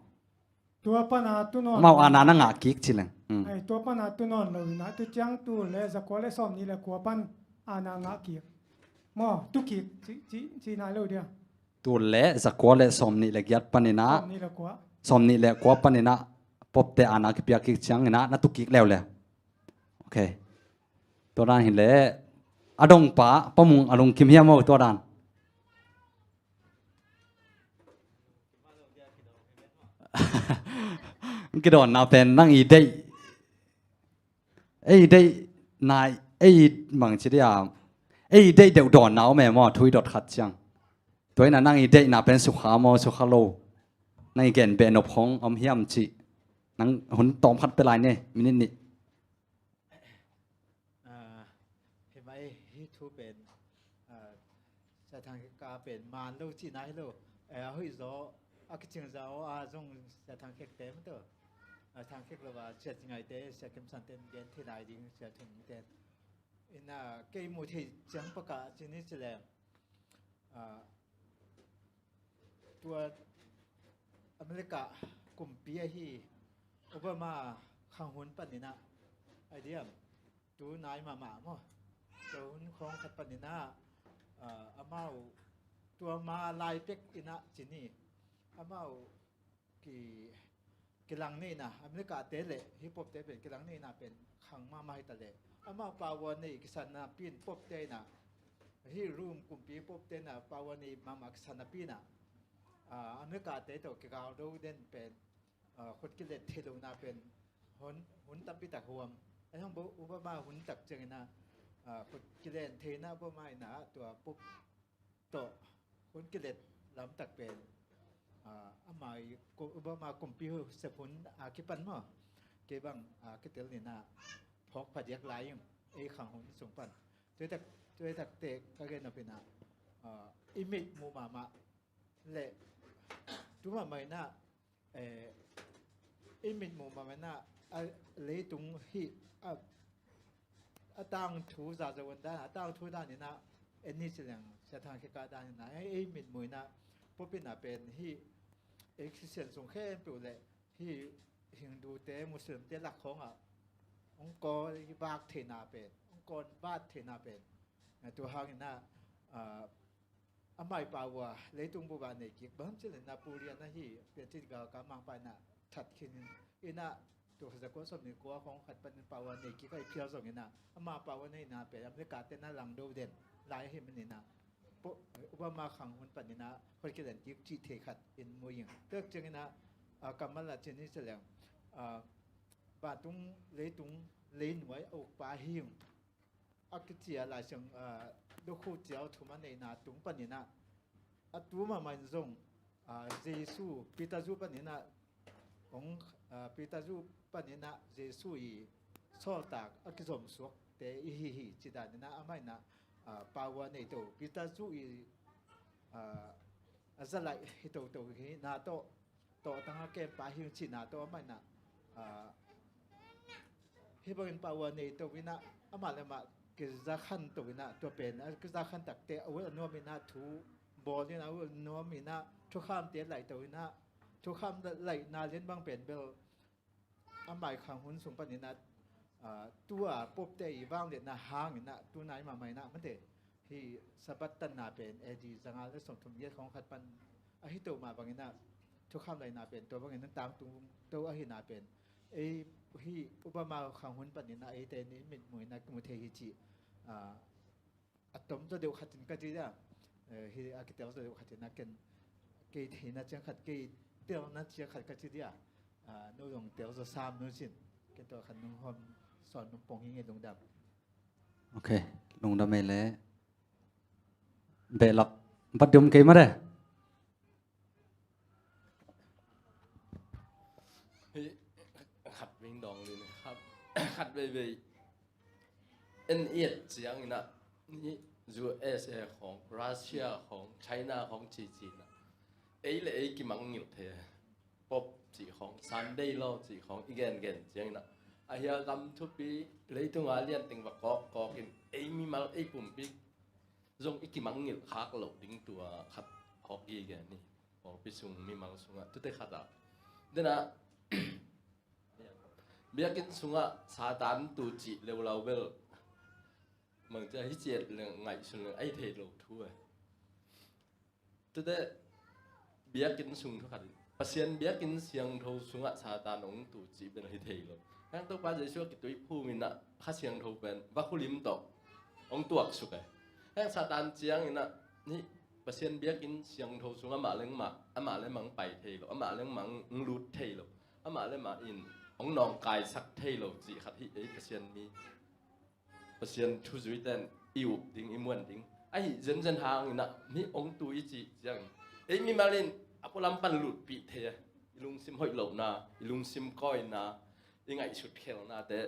Tua pana tu nawn. Amau ana na ngah kik ci leng. Hmm. Ai, tua pana tu nawn lo ina, tu ciang tul le za kua le sawm nih le kua pan ana ngah kik. Maw, tu kik, ci, ci, ci nai lo dia. Tul le za kua le sawm nih le giat pan ina. Sawm nih le kua. Sawm nih le kua pan ina, popte ana kipia kik ciang ina, na tu kik leuleu. Ok. Tua dan hi leh, a dong pa, pamung a lungkim hiam maw tua dan. Kidawnna pen nang i deih. Ei deih nai, ei mang ci dia. Ei deih deuh dawnna om e maw, thu i dot khat ciang. Tua ina nang i deihna pen sukha maw, sukha lo. Nang i gen beh nop hong om hiam ci. Nang hun tawm khat pe lai ne, minute nih. Ah, hi mai, hi thu pen, ah, Sia Thang Khek ka pen man lo cihna hi lo. Eh, a hoih zaw, a kicing zaw a zong Sia Thang Khek te mah tawh. Ah, Thang Khek lo a Sia Ci Ngai te, Sia Kim San te gen thei lai ding, Sia Thum te. Ina, kei mu thei ciang pakah ci ni ci leng. Ah, tua America kumpi ahi Obama khang hun paninah, a diam, tu nai mahmah maw. Tua hun khawng khat paninah, ah, amau tua ma lai pek inah ci ni. Amau ki, kilang neihna, America te le hip hop te pen kilang neihna pen khang mahmah hi ta le. Amau power nei kisanna pi in pop te inah, hih Rome kumpi pop te inah power nei mahmah kisanna pi inah, ah, America te tawh kigal do den pen, ah, khut kilet thei lohna pen hun, hun tampi tak huam. Ahi hang bo Obama hun tak ciang inah, ah, khut kilen theina Obama inah tua pop tawh hun kilet lamtak pen, ah, amah i ku-, Obama kumpi hu sep hun a kipan maw. Kei bang, ah, kitel ninah phawk phadiak lai ing, ei khang hun sung pan. Tuitak, tuitak te ka gen a pinah, ah, i mit mu mahmah le tu mahmah inah, eh, i mit mu mahmah inah, a leitung hih a a tangthu zazo un dan, a tangthu dan inah, en ni ci leng, Sia Thang Khe Kah dan inah, ei, ei mitmuh inah, Pope inah pen hih, ei Khristian sung khempeuh le hih Hindute, Muslimte lak khawngah hong kawn vak theihna pen, hong kawn vat theihna pen, tua hang inah, ah, amah i pau a leitung bup ah nei kik, bang hiam cih leh inah Purian ahi, Piancil galkap mangpa inah that khin in, inah tul khat za kua sawmnih kua khawng khat panin pau a nei kik ahih phial zong inah, ama pau a neihna pen America te na langdo den lai ahih man inah, Obama khang hun pan inah hong kilen kik cih thei khat in mu ing. Tua ciang inah, ah, kammal ah ci ni ci leng, ah, vantung leitung leinuai a ukpa hi ung a kici a, Lai Siang, ah, Luke Ciau thum a neihna tung pan inah, a tu mahmah in zong, ah, Jesu, Peter zu pan inah, hong, ah, Peter zu pan inah Jesu i sawltak a kizom suakte i hi hi ci dan inah amah inah, ah, pau a nei to, Peter zu i, ah, a za laih hi toto hi na tawh, tawhtang a kempa hi ung cihna tawh amah inah, ah, hih bangin pau a nei to inah, amah le amah kiza khan to inah, tua pen a kiza khan takte a ul a nuam inah, thu bawl inah a ul a nuam inah, thukhamte laih to inah, thukham laihna lian bang pen bel amah i khang hun sung pan inah, ah, tua Pope-te i vangliatna hang inah, tu nai mahmah inah mate, hih Sabbath tanna pen A D zanga le sawmthum giat khawng khat pan ahi to mah bang inah, thukham laihna pen tua bang inah tangtung to ahihna pen, ei, hih Obama khang hun pan inah eite ni mitmuh inah kimu thei hi cih, ah, a tom zaw deuh khat in ka ci dia, eh, hih a kitel zaw deuh khat in a ken, kei theihna ciang khat, kei telna ciang khat ka ci dia, ah, no zong tel zaw sam no cin, ken tua khat nung hawm sawn nung pong hi ngei lungdam. Ok, lungdam ei le. Behlap bat dum kei mare. Hih khat ving dong lin khat, khat veivei en i et ciang inah, hih U S A khawng, Russia khawng, China khawng cici inah, ei le ei kimangngilh thei. Pope cih khawng, Sunday law cih khawng i gengen ciang inah, a hia gam thupi leitunga lianteng va kawkkawk in ei mimal ei pumpi zong i kimangngilh khak loh ding tua khat hawk gige ni. Pawlpi sung mimal sungah tute khat ah, denah biakinn sungah Satan tu cih leulau bel, mangcia hi ciat leng ngaihsun leng ai thei lo thu eh. Tute biakinn sung thu khat in, Pasian biakinn siangtho sungah Satan hong tu cih bel hi thei lo. Hang Topa Jesuh a kitui phum inah Kha Siangtho pen vakhulim tawh hong tuaksuk eh. Hang Satan ciang inah, hih Pasian biakinn siangtho sung amah lengmah, amah lengmang pai thei lo, amah lengmang lut thei lo, amah lengmah in hong nawngkaisak thei lo cih khat hi ei Pasian mi. Pasian thuzuite in i up ding, i muan ding ahi zenzen hang inah, hih hong tu i cih ciangin ei mimal in a pualam pan lutpih thei a, i lungsim hoih lohna, i lungsim kawina, i ngaihsut khelnate,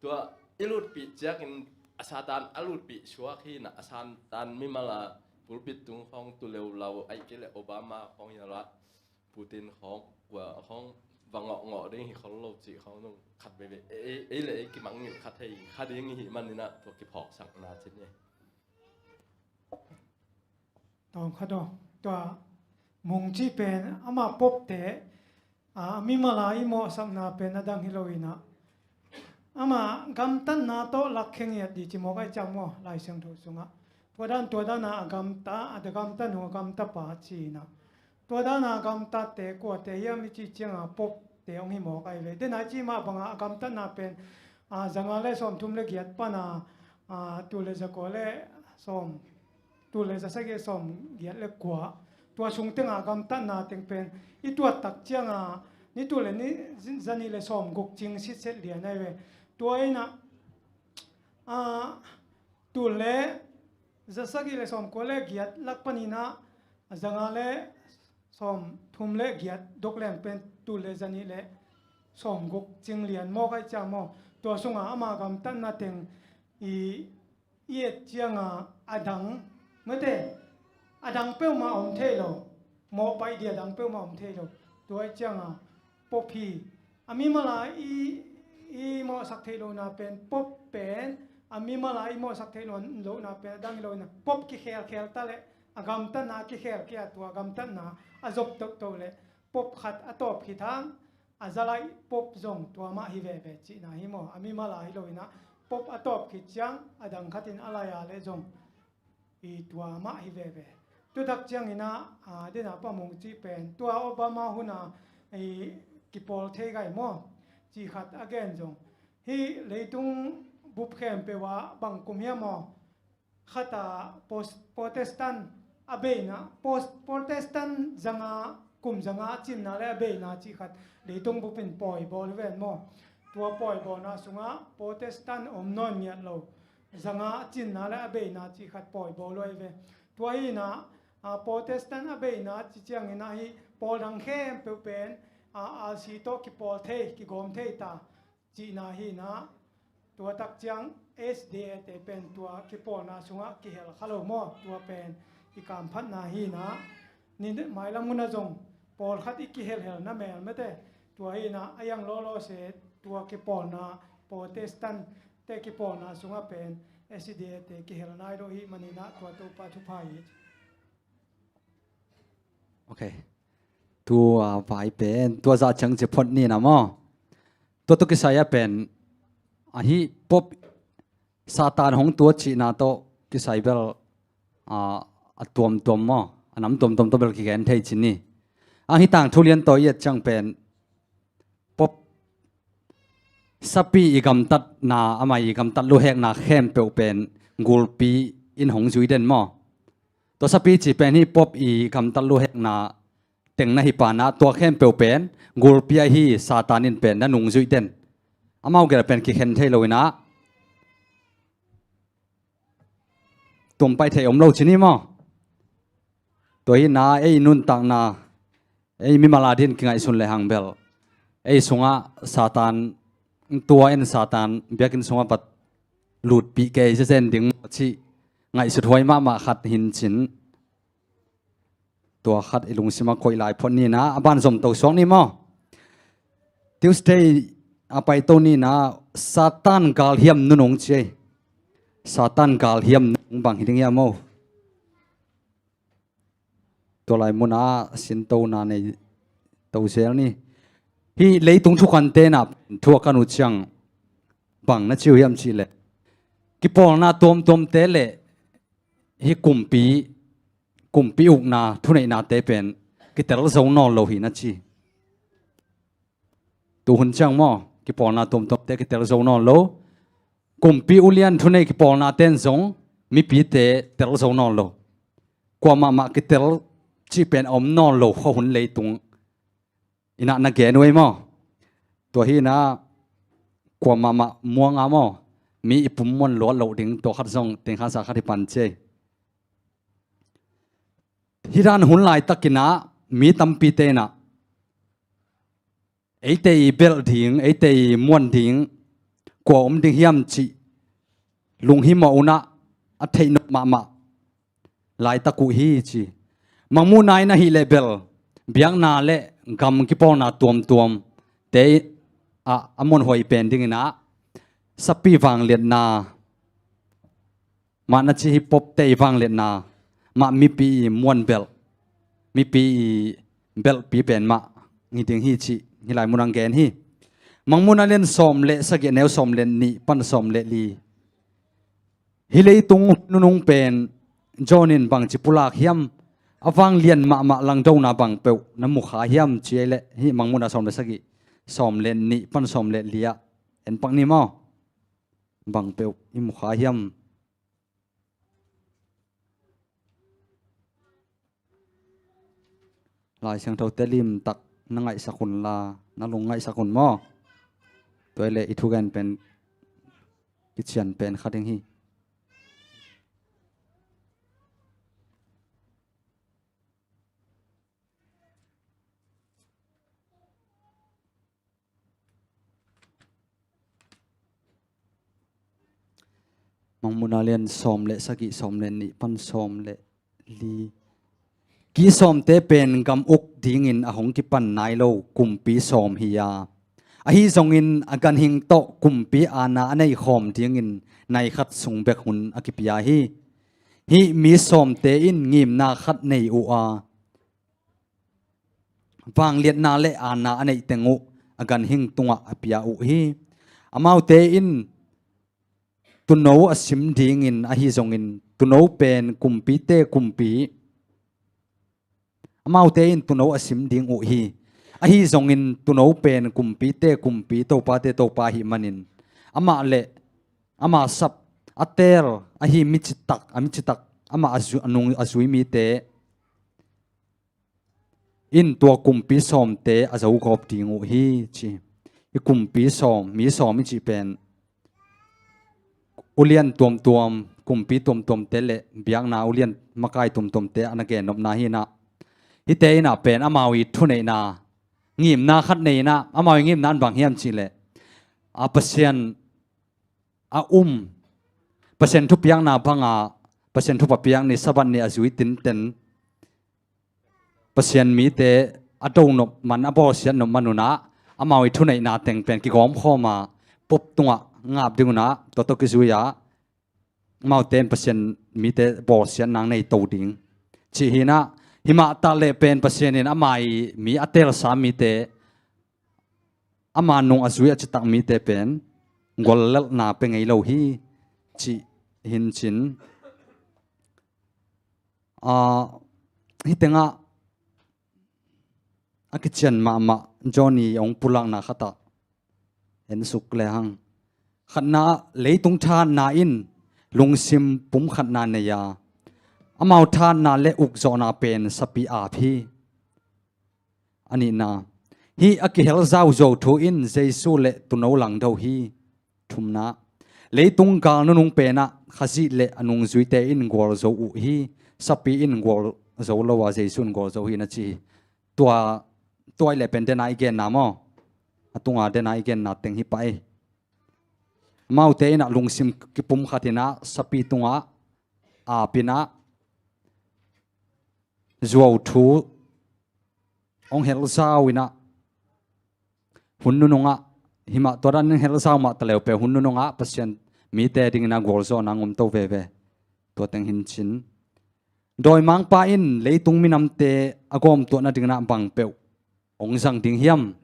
tua i lutpih ciangin a Satan a lutpih suak hi inah, a Satan mimal a pulpit tung khawng tu leulau, ahih kei leh Obama khawng hi a la, Putin khawng, kua khawng va ngawhngawh ding hi khol lo cih khawng zong khat veivei ei, ei le ei kimangngilh kha thei kha ding i hih man inah tua kiphawksakna cin hi. Tawm khat aw, tua Mung cih pen ama Pope-te, a, mimal a i mawhsakna pen a dang hi lo inah, ama gamtatna tawh lakkhe ngiat dih ci mawk ai ciang maw, Lai Siangtho sungah. Tua dan, tua dan a gamta, a da gamta nu a gamta pa ci inah. Tua dan a gamtate kuate hiam i cih cianga Pope-te hong hi mawk ai ve. Denah i cih mah banga a gamtatna pen, a, zanga le sawmthum le giat pana, a, tul le zakua le sawm, tul le zasagih sawm giat le kua, tua sung tenga gamtatna teng pen i tuat tak cianga ni tul le ni, zanih le sawm guk cing sitset lian ai ve. Tua inah, a, tul le zasagih le sawm kua le giat lak paninah zanga le sawm thum le giat dok leng pen tul le zanih le sawm guk cing lian mawk ai ciang maw. Tua sunga ama gamtatna teng i i et cianga a dang, mate, a dang peuhmah om thei lo, mawhpaih dih a dang peuhmah om thei lo. Tua i cianga Pope hi, a mimala i, i mawhsak theih lohna pen Pope pen A mimal a i mawhsak thei nawn lohna pen a dang hi lo in a, Pope kikhelkhel ta leh a gamtatna kikhel kei a, tua gamtatna a zop tohtoh leh Pope khat a tawp khit hang a za lai Pope zong tua mah hi veve cihna hi maw? A mimal a hi lo in a, Pope a tawp khit ciang a dang khat in a lai a leh zong i tua mah hi veve. Tutak ciangin a, a, dena pamung cih pen tua Obama hun a i kipawl thei gai maw? Cih khat a gen zong. Hih leitung bup khempeuh ah bang kum hiam maw? Khat a pos-, Protestant a beina, pos-, Protestant zanga, kum zanga a cinna le a beina cih khat leitung bup in pawi bawl hi ven maw? Tua pawi bawlna sungah Protestant om nawn ngiat lo, zanga a cinna le a beina cih khat pawi bawl uh ahi ve. Tua hi in a, a, Protestant a beina ci ciangin a hih pawl dang khempeuh pen, a, R C tawh kipawl thei, kigawm thei ta cihna hi in a, tua tak ciang S D A te pen tua kipawlna sungah kihel kha lo maw? Tua pen i kamphatna hi in a, ni mailam hun a zong pawlkhat i kihelhelna mel mete, tua hi in a, a yang lawlaw se tua kipawlna, Protestant te kipawlna sungah pen S D A te kihel nai lo hi manin a, tua Topa thupha hi. Ok. Tua vai pen, tua zah ciang ci phot ni na maw? Tua tawh kisai a pen, ahi Pope Satan hong tua cihna tawh kisai bel, a, a tuamtuam maw? A nam tuamtuam tawh bel kigen thei ci ni. Ahi tangthu lian tawh i et ciang pen, Pope sapi i gamtatna, amah i gamtat luhekna khempeuh pen gulpi in hong zui den maw? Tua sapi ci pen hi Pope i gamtat luhekna teng na hi pana, tua khempeuh pen gulpi ahi Satan in pen na nungzuih den. Amau gel pen kikhen thei lo in a, tum pai thei om lo ci ni maw? Tua hi in a, ei nuntakna, ei mimal a din kingaihsun le hang bel, ei sungah Satan, tua in Satan biakinn sungah pat lutpih kei zezen ding maw cih ngaihsut huai mahmah khat hi in cin. Tua khat i lungsim a koih lai phot ni na, a ban zom to suak ni maw? Tuesday a paito ni na, Satan galhiam nunung ci ei. Satan galhiam nunung bang hi ding hiam maw? Tua lai mun a sintona nei to zel ni. Hih leitung thukante na thu a kan uh ciang bang na ci uh hiam cih leh, kipawlna tuamtuamte le hih kumpi, kumpi ukna thuneihnate pen kitel zo nawn lo hi na ci. Tu hun ciang maw, kipawlna tuamtuamte kitel zo nawn lo. Kumpi ulian thunei kipawlnate'n zong mipite tel zo nawn lo. Kuamah mah kitel cih pen a om nawn lo khuahun leitung in a na gen uh ei maw? Tua hi in a, kuamah mah muang a maw, mi i pum muan luat loh ding, tua khat zong tengkhansa khat hi pan ci ei. Hih dan hun laitakin a, mi tampite in a, eite i belh ding, eite i muan ding kua om ding hiam cih lunghimawh un a, a theih nop mahmah laitak uh hi ci. Mangmuhna in ahih leh bel, biakna le gam kipawlna tuamtuamte ah a muanhuai pen dingin a, sapi vangliatna mah na ci hi, Pope te i vangliatna mah mipi i muan belh, mipi i belhpi pen mah hi ding hi cih hih lai mun ah gen hi. Mangmuhna lian sawm le sagih, neu sawm le nih pan sawm le li. Hih leitung nunung pen John in bangci pulak hiam, a vanglian mahmah langdona bang peuh na mukha hiam ci ei leh, hih Mangmuhna sawm le sagih, sawm le nih pan sawm le li ah en pak ni maw? Bang peuh i mukha hiam? Lai Siangthote limtak na ngaihsak un la, na lung ngaihsak un maw? Tua hi leh i thugen pen kician pen kha ding hi. Mangmuhna lian sawm le sagih, sawm le nih pan sawm le li. Kisawmte pen gam uk dingin a hong kipan nai lo kumpi sawm hi a, Ahi zongin a ganhing tawh kumpi aana a nei khawm dingin nai khat sung bek hun a kipia hi. Hih mi sawmte in ngimna khat nei uh a, vangliatna le aana a neih teng uh a ganhing tungah a pia uh hi. Amaute in tuuno a sim dingin ahi zongin tuuno pen kumpite kumpi, amaute in tuuno a sim ding uh hi. Ahi zongin tuuno pen kumpite kumpi, topate topa ahih manin amah le ama sap a teel ahi mi citak, a mi citak amah a zu-, a nung a zui mite in tua kumpi sawmte a zogawp ding uh hi, ci. Hih kumpi sawm, mi sawm i cih pen ulian tuamtuam, kumpi tuamtuamte le biakna ulian makai tuamtuamte a na gennopna hi inah, hihte inah pen amau i thuneihna, ngimna khat nei inah, amau i ngimna in bang hiam cih leh, a Pasian a um, Pasian thupiakna banga, Pasian thupha piak ni, Sabbath ni a zui tinten, Pasian mite a do nop man, a bawlsiat nop man unah, amau i thuneihna teng pen kigawmkhawm a, pop tungah ngap ding unah, tua tawh kizui a, amaute in Pasian mite bawlsiatna nei to ding, cih hi inah, himah taleh pen Pasian in ama i mi a teelsa mite, ama nung a zui a citak mite pen guallelhna pia ngei lo hi, cih hi in cin. Ah, hih tengah a kician mahmah Johnny hong pulakna khatah en suk lehang, khatna ah leitung thahatna in lungsim pumkhatna nei a, amau thahatna le ukzawhna pen sapi aap hi. A nihna, hih a kihel zau zuau thu in Jesu le tuuno langdo hi. Thumna, leitung gal nunung penah Khazih le a nungzuite in gualzo uh hi. Sapi in gualzo lo a, Jesu in gualzo hi, na ci hi. Tua, tua i le pen dena i genna maw, a tunga dena i genna teng hi pah hi. Amaute inah lungsim kipumkhat inah sapi tungah aap inah zuau thu hong hel zau inah, hun nunungah, himah tua dan hel zau mah taleu pe, hun nunungah Pasian mite dingin a gualzawhna hong om to veve. Tua teng hi in cin. Dawimangpa in leitung minamte a gawmtuah nadingin ah bang peuh hong zang ding hiam?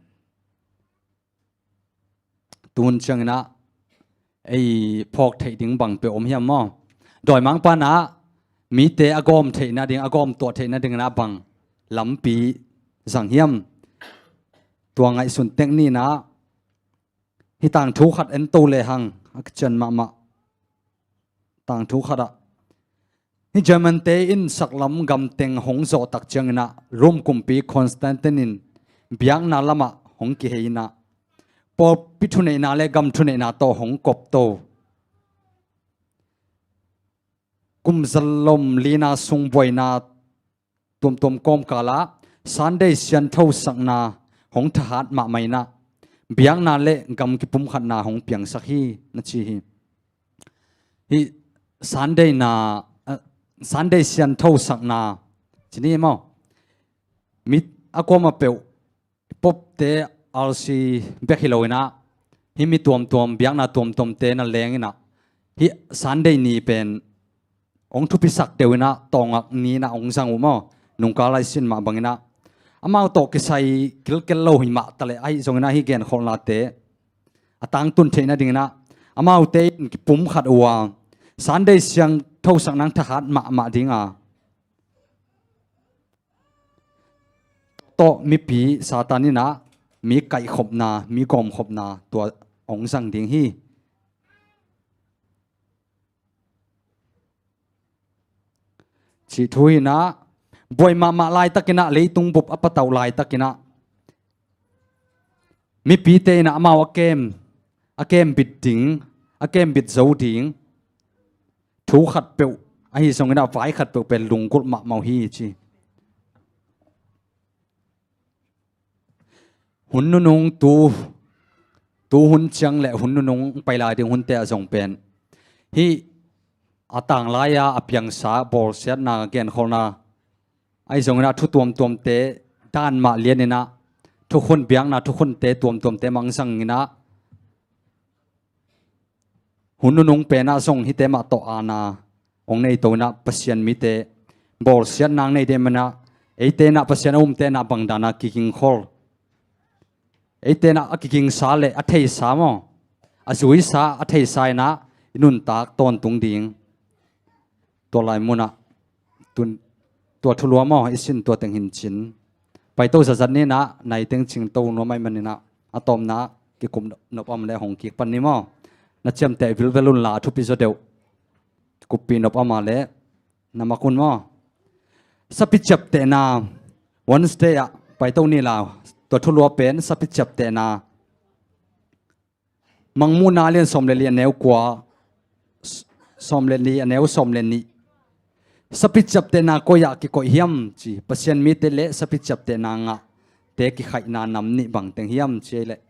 Tuhun ciangin ah ei phawk theih ding bang peuh om hiam maw? Dawimangpa in ah mite a gawm theih nading, a gawmtuah theih nadingin ah bang lampi zang hiam? Tua ngaihsun tek ni inah, hih tangthu khat en to lehang, a kician mahmah tangthu khat ah, hih German-te in saklam gamteng hong zawh tak ciangin ah Rome kumpi Constantine in biakna lamah hong kihei inah, pawlpi thuneihna le gam thuneihna tawh hong kop to. Kum zalom lina sung buaina tuamtuam kawmkal ah Sunday sianthosakna hong thahat mahmah inah, biakna le gam kipumkhatna hong piangsak hi, na ci hi. Hih Sunday na, eh, Sunday sianthosakna ci ni maw? Mi a kuamah peuh, popte, R C bek hi lo inah, hih mi tuamtuam, biakna tuamtuamte na leng inah, hih Sunday ni pen hong thupisak deuh inah, tawngak ni inah hong zang uh maw? Nungkal lai sin mah bang inah, amau tawh kisai kilkel lo hi mah taleh, ahi zong inah hih genkholhnate a tangtun theih nading inah, amaute in kipumkhat uh a, Sunday sianthosakna thahat mahmah ding a, tawh mipi Satan inah mi kaihkhopna, mi gawmkhopna tua hong zang ding hi, cih thu hi inah, buai mahmah laitakin ah, leitung bup a patauh laitakin ah, mipite inah amau a kem, a kembit ding, a kembit zo ding thu khat peuh, ahi zong inah vai khat peuh pen lunggulh mahmah uh hi, ci. Hun nunung tu, tu hun ciang le hun nunung pai lai ding hunte ah zong pen, hih a tanglai-a a piangsa bawlsiatna, genkholhna, ahi zong inah thu tuamtuamte dan mah lian inah, thukhun biakna thukhunte tuamtuamte mangzang inah, hun nunung penah zong hihte mah tawh aana hong nei to inah Pasian mite bawlsiatna hong nei ding manah, eite inah Pasian a umte inah bangdana kigingkhol, eite inah a kigingsa le a theisa maw, a zuisa a theisa inah i nuntak tawntung ding. Tua lai munah tun, tua thulua maw i sin tua teng hin cin paito zatzat ni inah, nai teng cingto nuam ahih man inah, a tawpna kikup nop a om leh hong kik pan ni maw. Na ciamteh vilvel unla a thupi zaw deuh. Kuppi nop a om leh na mak un maw. Sapi ciaptehna Wednesday ah paito ni la, tua thulua pen sapi ciaptehna. Mangmuhna a lian sawm le li a neu kua, s-, sawm le li a neu sawm le nih. Sapi ciaptehna koi ah kikoih hiam ci, Pasian mite le sapi ciaptehna ngahte kikhaihna nam nih bang teng hiam ci ei leh.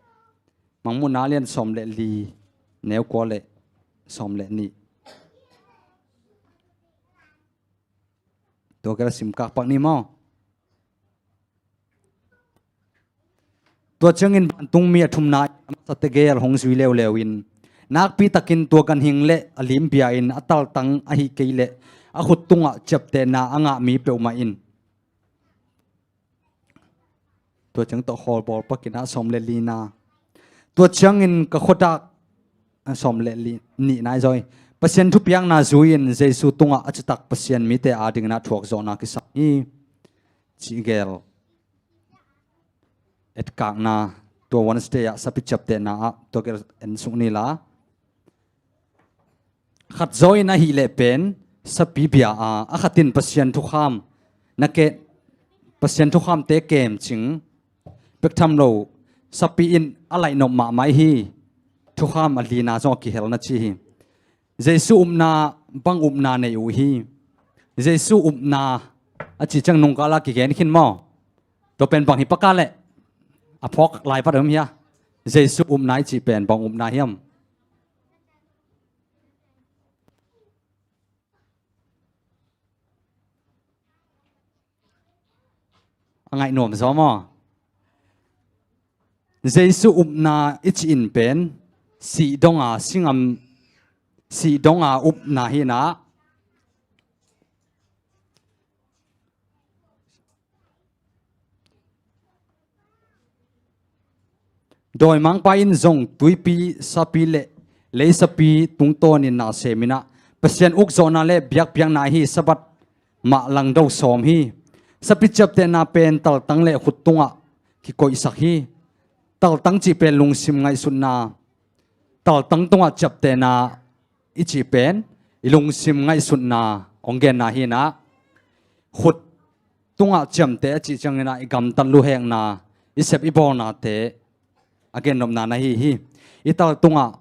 Mangmuhna a lian sawm le li, neu kua le sawm le nih. Tua gel simkak pak ni maw. Tua ciangin vantungmi a thumna in a masa tegel hong zui leuleu in, nakpi takin tua ganhing le a lim bia in a taltang ahi kei leh a khut tungah ciaptehna a ngah mi peuhmah in. Tua ciang tawh khawlbawl pak inah sawm le lina. Tua ciangin ka khuadak, a, sawm le li, nihna i zawi. Pasian thupiakna zui-in Jesu tungah a citak Pasian mite ading inah thuakzawhna kisam hi. Cih gel etkakna, tua Wednesday ah sapi ciaptehna ah tua gel en suk ni la. Khat zaw in ahih leh pen sapi bia a, a khat in Pasian thukham, na ke, Pasian thukhamte kemcing bek tham lo, sapi in a laihnop mahmah hi. Thukham a lina zong a kihelna ci hi. Jesu upna bang upna nei uh hi. Jesu upna a cih ciang nungkala kigen khin maw. Tua pen bang hi paka leh a phawk lai pat om hia. Jesu upna i cih pen bang upna hiam. A ngaih nuam zaw maw. Jesu upna i cih in pen sih donga singam, sih donga upna hi inah, dawimangpa in zong tuipi sapi le leisapi tungtawnin na sem inah, Pasian ukzawhna le biakpiakna ahi Sabbath mah langdo sawm hi. Sapi ciaptehna pen taltang le khut tungah kikoihsak hi. Taltang cih pen lungsim ngaihsutna, taltang tungah ciaptehna i cih pen i lungsim ngaihsutna hong genna hi inah, khut tungah ciamteh a cih ciang inah i gamtat luhekna, i sep i bawlnate a gennopna na hi hi. I tal tungah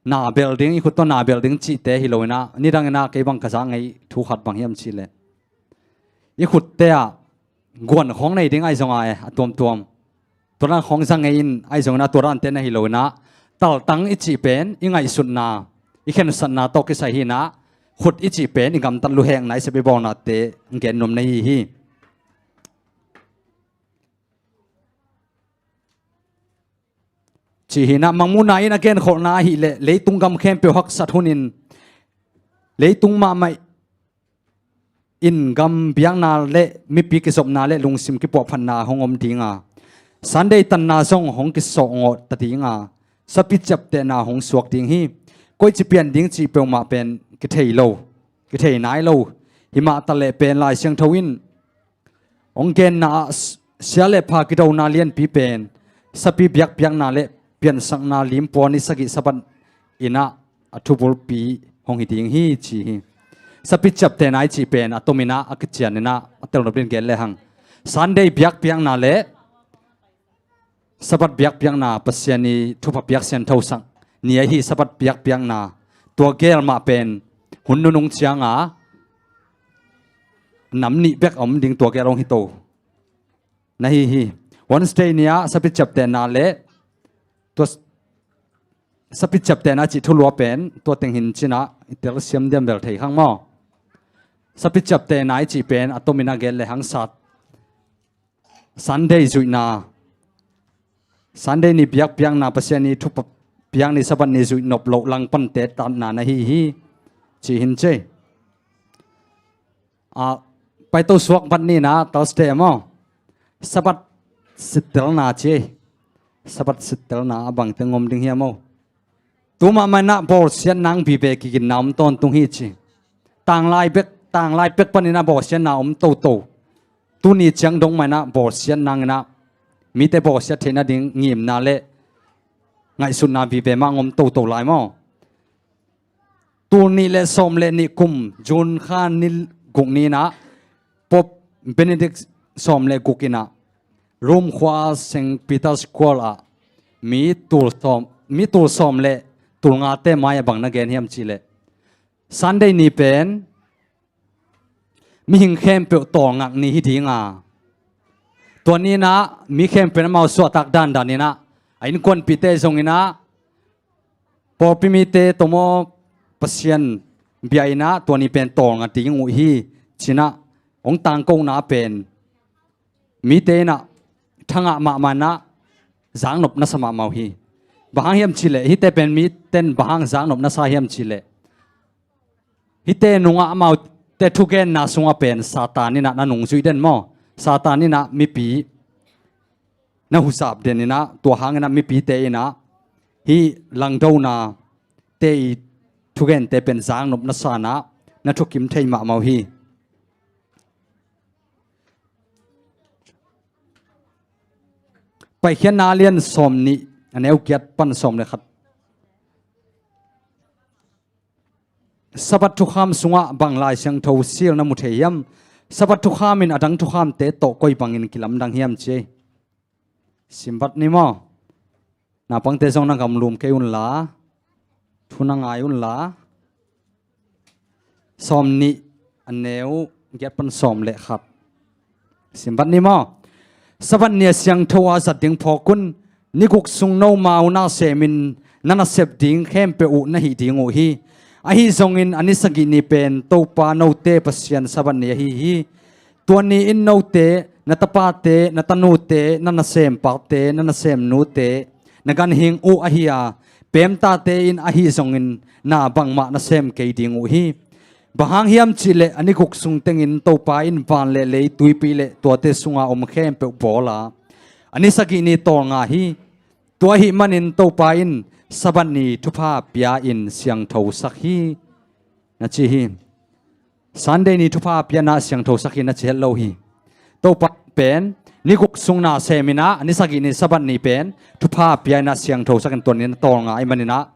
na bel ding, i khut tawh na bel ding cihte hi lo inah, nidang inah kei bang ka za ngei thu khat bang hiam cih leh, i khutte ah guan khawng nei ding ahi zong a, e, a tuamtuam. Tua dan khawng za ngei in ahi zong inah tua dante na hi lo inah, taltang i cih pen i ngaihsutna, i khensatna tawh kisai hi inah, khut i cih pen i gamtat luhekna, i sep i bawlnate gen nuam na hi hi. Cih hi inah, Mangmuhna in a genkholhna ahih leh leitung gam khempeuh haksat hunin leitung mahmah in gam biakna le mipi kizopna le lungsim kipuahphatna hong om dinga, Sunday tanna zong hong kisawhngawh ta dinga, sapi ciaptehna hong suak ding hi. Koici pian ding cih peuhmah pen kithei lo, kithei nai lo. Himah taleh pen Lai Siangtho in hong genna ah s-, sia le pha kidona lianpi pen sapi biakpiakna le piansakna limpua ni sagih Sabbath inah a thubulpi hong hi ding hi ci hi. Sapi ciaptehna i cih pen a tom inah a kician inah a telnop din gen lehang, Sunday biakpiakna le Sabbath biakpiakna, Pasian i thupha piak sianthosak ni ahi Sabbath biakpiakna, tua gel mah pen hun nunung cianga nam nih bek a om ding, tua gel hong hi to na hi hi. Wednesday ni-ah sapi ciaptehna le tua s-, sapi ciaptehna cih thulua pen tua teng hin cinah i telsiam diam bel thei khang maw. Sapi ciaptehna i cih pen a tom inah gen lehang sat Sunday zuihna, Sunday ni biakpiakna, Pasian ni thupha piak ni, Sabbath ni zuih nop loh langpante tatna na hi hi, ci hin cei. A, paito suak bat nina Thursday maw? Sabbath sittelna ci ei. Sabbath sittelna a bangte ngom ding hiam maw? Tuma mainah bawlsiat nang vive kiginna om tawntung hi ci. Tanglai bek, tanglai bek paninah bawlsiatna om toto. Tuni ciang dong mainah bawlsiat nanginah mite bawlsiat theihna ding ngimna le ngaihsutna vive mah ngom toto lai maw? Tul nih le sawm le nih kum June kha ni guk ninah Pope Benedict sawm le guk inah Rome khua Saint Peter's Square ah mi tul sawm, mi tul sawm le tul ngate mai a bang na gen hiam cihleh, Sunday ni pen mihing khempeuh tawlngak ni hi dinga, tua ninah mi khempeuh amau suahtak dandan inah a innkuanpihte zonginah pawlpi mite tawmaw Pasian bia inah tua ni pen tawlnga ding uh hi cinah hong tangkona pen mite inah thangah mahmah inah zaknop na sa mahmah uh hi. Bang hang hiam cihleh, hihte pen miten bang hang zaknop na sa hiam cihleh, hihte nungah amaute thugenna sungah pen Satan inah na nungzuih den maw? Satan inah mipi na huzap den inah, tua hanginah mipite inah hih langdonate i thugente pen zaknop na sa inah na thukim thei mahmah uh hi. Paikhiatna lian sawm nih a neu giat pan sawm le khat. Sabbath thukham sungah bang Lai Siangtho sil na mu thei hiam? Sabbath thukham in a dang thukhamte tawh koi bangin kilamdang hiam ci ei. Simbat ni maw? Naupangte zong na gamlum kei unla, thu na ngai unla. Sawm nih a neu giat pan sawm le khat. Simbat ni maw? Sabbath ni a siangtho a zat ding phawk un. Ni guk sung nomau na semin na nasep ding khempeuh uh na hih ding uh hi. Ahi zongin a ni sagih ni pen Topa note Pasian Sabbath ni ahi hi. Tua ni in note, na tapate, na tanute, na nasempakte, na nasemnute, na ganhing uh ahi a, peemtate in ahi zongin na bangmah na sem kei ding uh hi. Bang hang hiam cihleh a ni guk sung tengin Topa in van le lei, tuipi le tuate sunga om khempeuh bawl a, a ni sagih ni tawlnga hi. Tua ahih manin Topa in Sabbath ni thupha pia-in siangthosak hi, na ci hi. Sunday ni thupha pianah siangthosak hi na ci het lo hi. Topa pen ni guk sung na seminah a ni sagih ni Sabbath ni pen thupha pia inah siangthosak in tua ni na tawlnga ahih maninah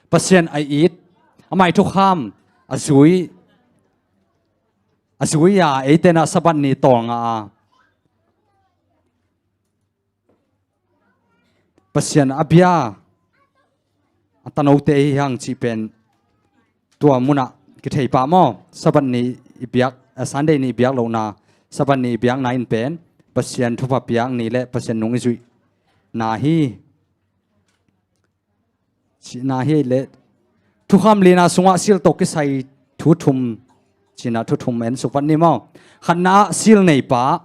Pasian a it, amah i thukham a zui, a zui a eitenah Sabbath ni tawlnga a Pasian a bia a tanote hi hang cih pen tua munah kithei pah maw? Sabbath ni i biak, a, Sunday ni i biak lohna, Sabbath ni i biakna in pen Pasian thupha piak ni le Pasian nung i zuihna hi. Cihna hi le thukham lina sungah sil tawh kisai thu thum, cinah thu thum en suk vat ni maw? Khatna ah sil neipa,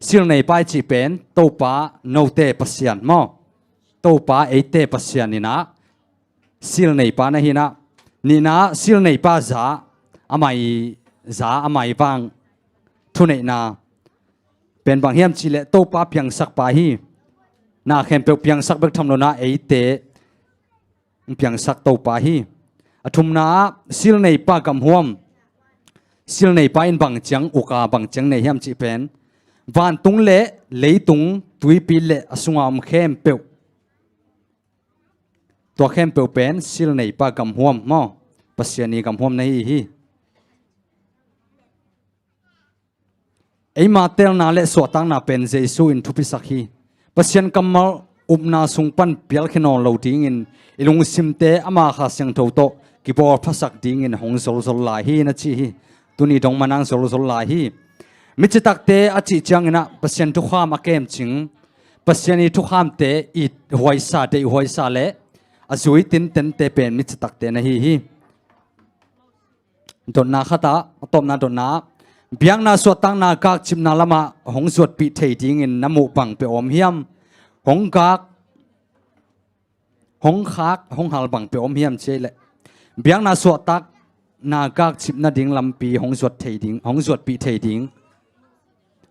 sil neipa i cih pen Topa note Pasian maw? Topa eite Pasian inah sil neipa na hinah, nihna ah sil neipa za, amah i za, amah i vang thuneihna pen bang hiam cihleh Topa piangsakpa hi. Na khempeuh piangsak bek tham lo na eite piangsak Topa hi. A thumna ah sil neipa gamhuam. Sil neipa in bang ciang uk a, bang ciang nei hiam cih pen vantung le leitung, tuipi le a sunga om khempeuh, tua khempeuh pen sil neipa gamhuam maw? Pasian i gamhuam na hi hi. Eima telna le suahtakna pen Jesu in thupisak hi. Pasian kammal upna sung pan pialkhia nawn lo dingin i lungsimte ama Kha Siangtho tawh kibawlphasak dingin hong zolzol lai hi na ci hi. Tuni dong manang zolzol lai hi. Mi citakte a cih cianginah Pasian thukham a kemcing, Pasian i thukhamte i huaisa, deih huaisa le a zui tintente pen mi citakte na hi hi. Dotna khatah, a tawpna dotna ah, biakna suahtakna gakcipna lamah hong zuatpih thei dingin na muh bang peuh a om hiam? Hong gak hong khak, hong hal bang peuh om hiam cih leh, biakna suahtakna gakcip nading lampi hong zuat thei ding, hong zuatpih thei ding,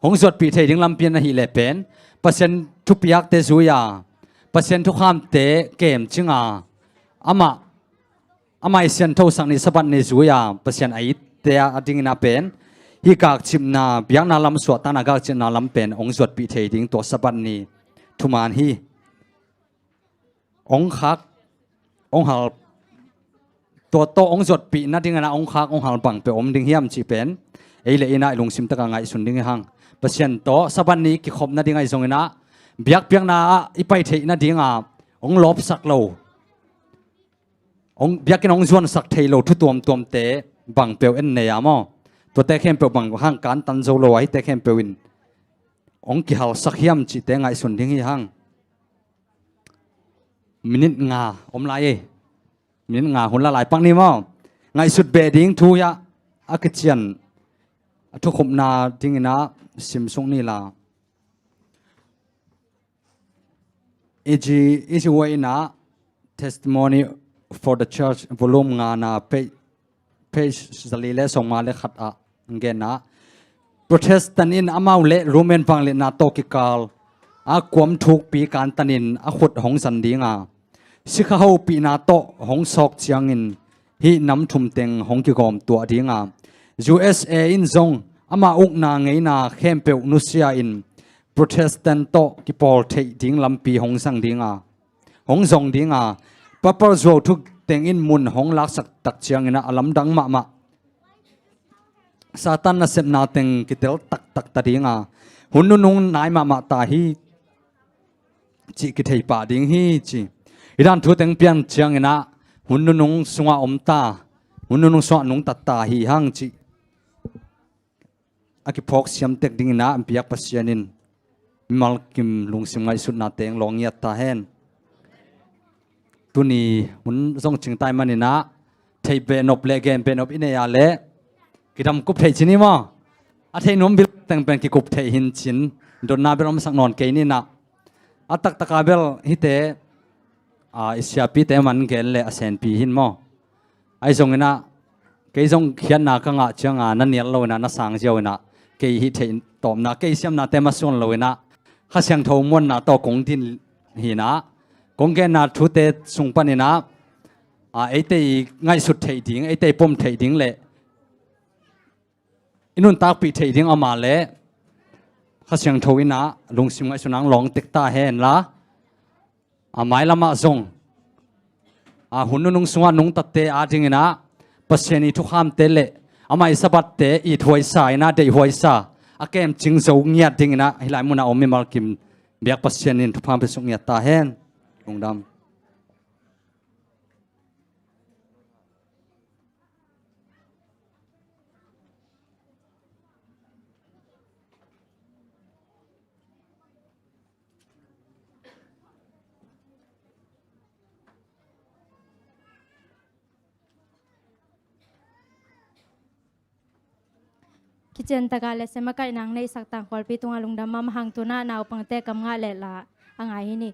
hong zuatpih thei ding lampi na hih leh pen, Pasian thupiakte zui a, Pasian thukhamte kemcing a, amah, amah i sianthosak ni Sabbath ni zui a, Pasian a itte a dingin a pen, hih gakcipna, biakna lam suahtakna gakcipna lam pen hong zuatpih thei ding tua Sabbath ni thuman hi. Hong khak, hong hal, tua tawh hong zuatpih nadingin a hong khak, hong hal bang peuh om ding hiam cih pen, ei le ei in a i lungsim takah ngaihsun ding hi hang. Pasian tawh Sabbath ni kikhop nading ahi zongin a, biakpiakna ah i pai theih nading a, hong lawpsak lo, hong, biakinn hong zuansak thei lo thu tuamtuamte bang peuh en nei a maw? Tuate khempeuh bang hang kantan zo lo a, hihte khempeuh in hong kihalsak hiam cihte ngaihsun ding hi hang. Minit nga om lai e. Minit nga hun la lai pak ni maw? Ngaihsut beh ding thu hiah a kician a thukhupna dingin a simsuk ni la. Iji, iji wa in a Testimony for the Church volume nga na page, page zali le sawmnga le khat ah ngen a, Protestant in amau le Roman vangliatna tawh kikal a kuam thukpi kantanin a khut hong zan ding a, sikha hopihna tawh hong sawk ciangin hih nam thum teng hong kigawm tuah ding a, U S A in zong ama ukna ngeina khempeuh nusia in Protestant tawh kipawl theih ding lampi hong zang ding a, hong zong ding a, Papal zuau thu teng in mun hong laksak tak ciangin a, a lamdang mahmah Satan nasepna teng kitel taktak ta ding a, hun nunung nai mahmah ta hi cih kithei pah ding hi ci. Hi dan thu teng piang ciangin a, hun nunung sungah om ta, hun nunung sungah nungtat ta hi hang cih a kiphawk siam tek dingin a, biak Pasian in mimal kim lungsim ngaihsutna teng lawng ngiat ta hen. Tuni hun zong cingtai manin a, theih behnop le gen behnop i nei a le, kidam kup theih cin hi maw? A theih nuam bil teng pen kikup theih hin cin, dotna bel om sak nawn kei ni na. A taktaka bel hihte, a, i siapite man gen le a senpi hin maw? Ahi zongin a, kei zong khiatna ka ngah cianga na nial lo in a, na sang ziau in a, kei hih theih tawpna, kei siamnate masuan lo in a, Kha Siangtho muanna tawh kong din hi in a, kong genna thute sung panin a, a, eite i ngaihsut theih ding, eite i pom theih ding le i nuntakpih theih ding ama le Kha Siangtho in a lungsim ngaihsutna lawng tek ta hen la, a mailamah zong, a, hun nunung sungah nungtatte adingin a, Pasian i thukhamte le amah i Sabbathte ithuaisa in a, deihhuaisa a kemcing zo ngiat dingin a, hih lai munah om mimal kim biak Pasian in thupha pia suk ngiat ta hen. Lungdam. Kician takah le sem a kaihna neihsak tangkhawlpi tungah lungdam mahmah hang. Tu-in a naupangte kam ngah le la a ngai hi ni.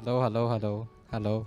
Hello, hello, hello, hello.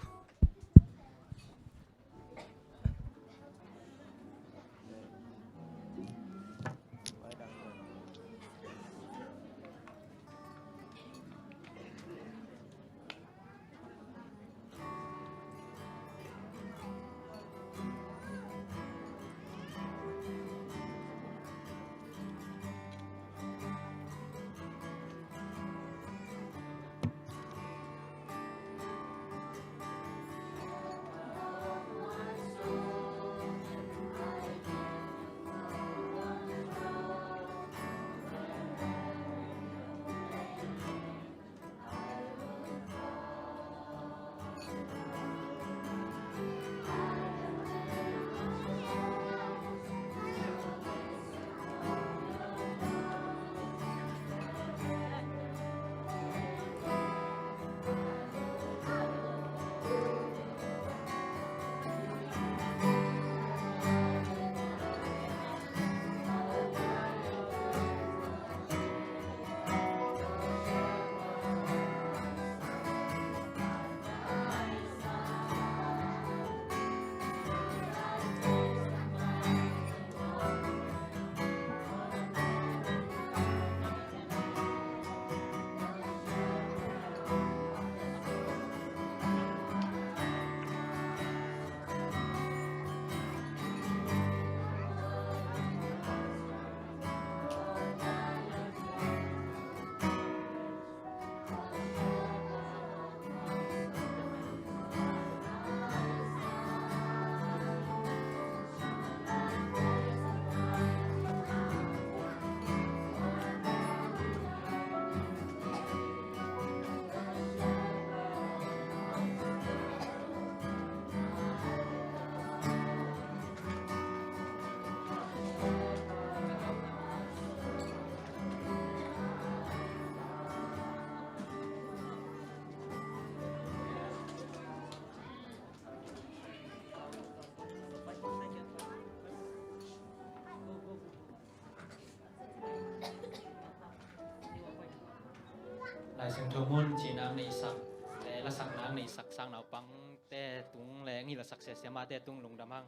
Laisiangtho mun cinak nei sak le lasaknak nei sak sang naupangte tung le ngih lasak siasia mahte tung lungdam hang.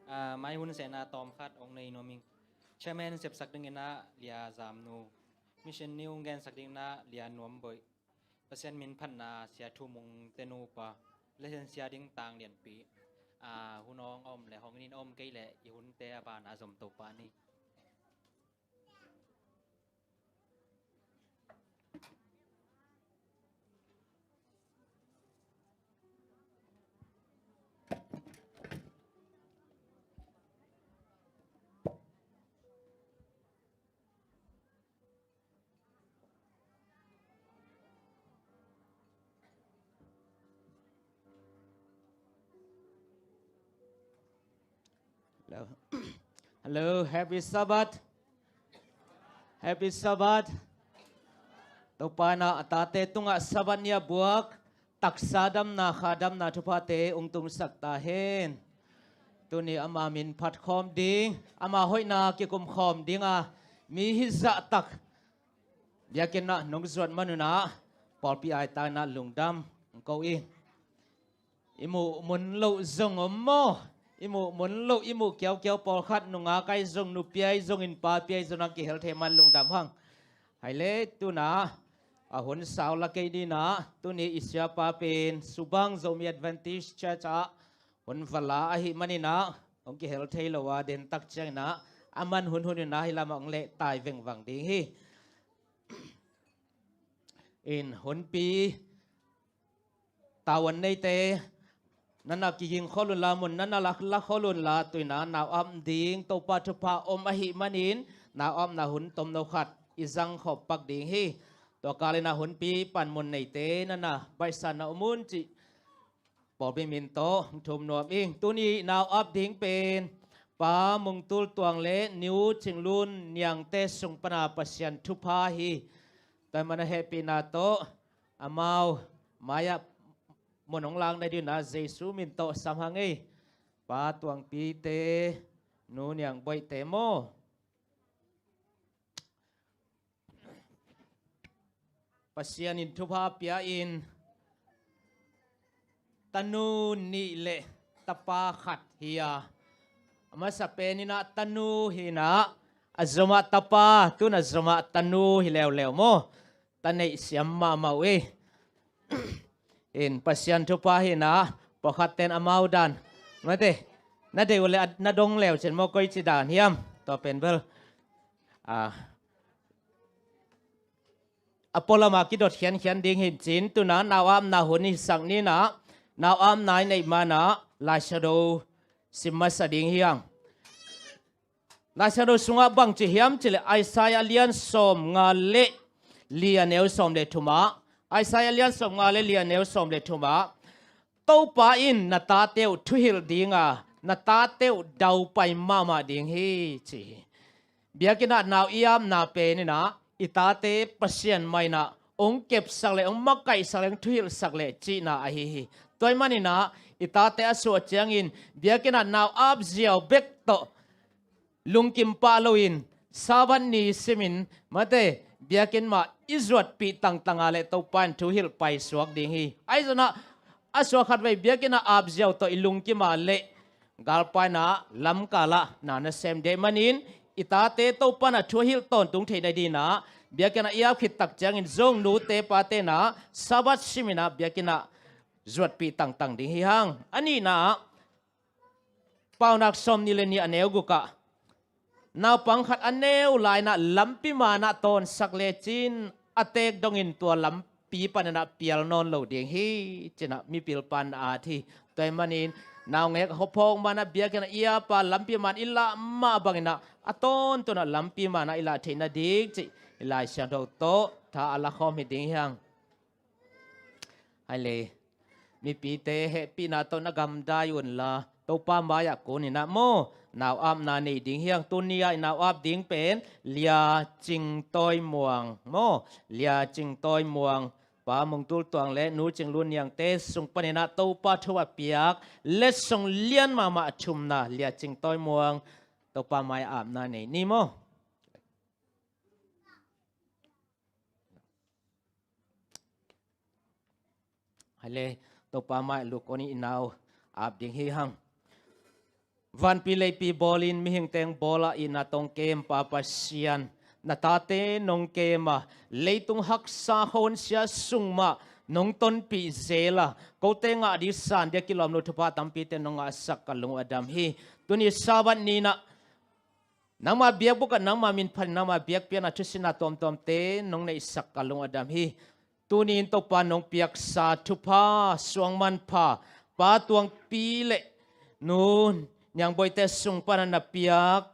Ah, mai hun sehna tawm khat ong nei nuam ing. Chairman sepsak dingin ah Lia Zamnu, mission ni ong gensak dingin ah Lia Nuam Boih, Pasian min phatna Sia Thu Mung te nupa, lesson sia ding Tang Lian Pi. Ah, hun ong om le hong in om kei le i hunte a bana zom to pa ni. Hello. Hello, happy Sabbath. Happy Sabbath. Topa in ah a tate tungah Sabbath ni a buak taksa damna, kha damna thuphate ong tungsak ta hen. Tuni ama min phat khawm ding, ama hoihna kikum khawm ding a mi hi zahtak biakinn ah nong zuat man un ah pawlpi aitak in ah lungdam ong ko ing. I muh mun loh zong om maw? I muh mun loh, i muh kiaukiau pawlkhat, nungak ai zong, nupi ai zong, innpa pi ai zong, nang kihel thei man lungdam hang. Hai le tuna a hun sau la kei dina, tuni i siapa pen Subang Zomi Adventist Church ah hun va la ahih manin ah hong kihel thei lo a, den tak ciangin ah a man hun hun in ah hih lamah hong lehtai vengvang ding hi. In hunpi tavuan neite, nana kiging khol unla, mun nana lak, lak khol unla, tu in ah nau ap ding Topa thupha om ahih manin nau apna hun tomno khat i zang khop pak ding hi. Tua kal in ah hunpi panmun neite nana baihsan na om un cih pawlpi min tawh thum nuam ing. Tuni nau ap ding pen Pa Mung Tul Tuang le Niu Cing Lun Niangte sung pana Pasian thupha hi. Tua man a hehpihna tawh amau mai-ah mun hong lak nadingin ah Jesu min tawh sam hang ei. Pa Tuangpite, Nu Niang Boihte maw? Pasian in thupha pia in tanu nih le tapa khat hi a, a masa pen in ah tanu hi in ah, a zomah tapa, tun a zomah tanu hi leuleu maw. Ta neih siam mahmah uh hi. In Pasian thupha hi in ah, pawlkhat ten amau dan, mate, na deih uh le na dong leu cin maw, koici dan hiam? Tua pen bel, ah, a pualamah kidot khiankhian ding hi in cin, tun ah nau apna hun hisak ni in ah, nau apna i neih man ah Lai Siangtho sim masa ding hi hang. Lai Siangtho sungah bangci hiam cih leh Isaiah lian sawmnga le li, a neu sawm le thum ah, Isaiah lian sawmnga le li, a neu sawm le thum ah, Topa in na tate uh thuhilh ding a, na tate uh daupai mahmah ding hi, ci hi. Biakinn ah nau i apna pen in ah, i tate Pasian mah in ah hong kepsak le, hong makaihsak le, hong thuhilhsak le cihna ahi hi. Tua ahih man in ah, i tate a suah ciangin biakinn ah nau ap ziau bek tawh lungkim pah loin, Sabbath ni simin, mate, biakinn mah i zuatpih tangtang a leh Topa in thuhilh paisuak ding hi. Ahi zongin ah, a suah khatvei biakinn ah ap ziau tawh i lungkim a leh, galpa in ah lamkal ah na nasem ding ahih manin, i tate Topa in ah thu a hilh tawntung theih nadingin ah, biakinn ah i ap khit tak ciangin zong nute pate in ah Sabbath simin ah biakinn ah zuatpih tangtang ding hi hang. A nihna ah, Paunak sawmnih le nih, a neu guk ah, naupang khat a neu lai in ah lampi man ah tawnsak lecin, a teek dongin tua lampi panin ah pial nawn lo ding hi, ci in ah mipil pan a at hi. Tua ahih manin, naungek a khuaphawk man ah biakinn ah i ap a, lampi man i lah mah bangin ah, a tawntung ah lampi man ah i lah theih nading cih i Lai Siangtho tawh tha a lakhawm hi ding hi hang. Hai le, mipite hehpihna tawh na gamdai un la, Topa mai-ah kun in ah maw, nau apna nei ding hi hang. Tuni-ah i nau ap ding pen Lia Cing Tawi Muang maw, Lia Cing Tawi Muang, Pa Mung Tul Tuang le Nu Cing Lun Niangte sung panin ah Topa thu a piak letsong lian mahmah a thumna, Lia Cing Tawi Muang, Topa mai-ah apna nei ni maw. Hai le, Topa mai-ah lukon in i nau ap ding hi hang. Vanpi leipi bawlin, mihing teng bawl a, i na tawh hong kem Pa Pasian, na tate nong kem a, leitung haksa khawng sia sung mah nong tonpih zel a, kote ngah ding san ding a kilawm lo thupha tampite nong ngahsak ka lung uh a dam hi. Tuni Sabbath ni-in ah, nangma biakbuk ah nangma min phat, nangma biakpiakna thusinna tuamtuamte nong neihsak ka lung a dam hi. Tuni-in Topa nong piaksa thupha, suang manpha, Pa Tuangpi le Nu Niang Bawite sung pan a na piak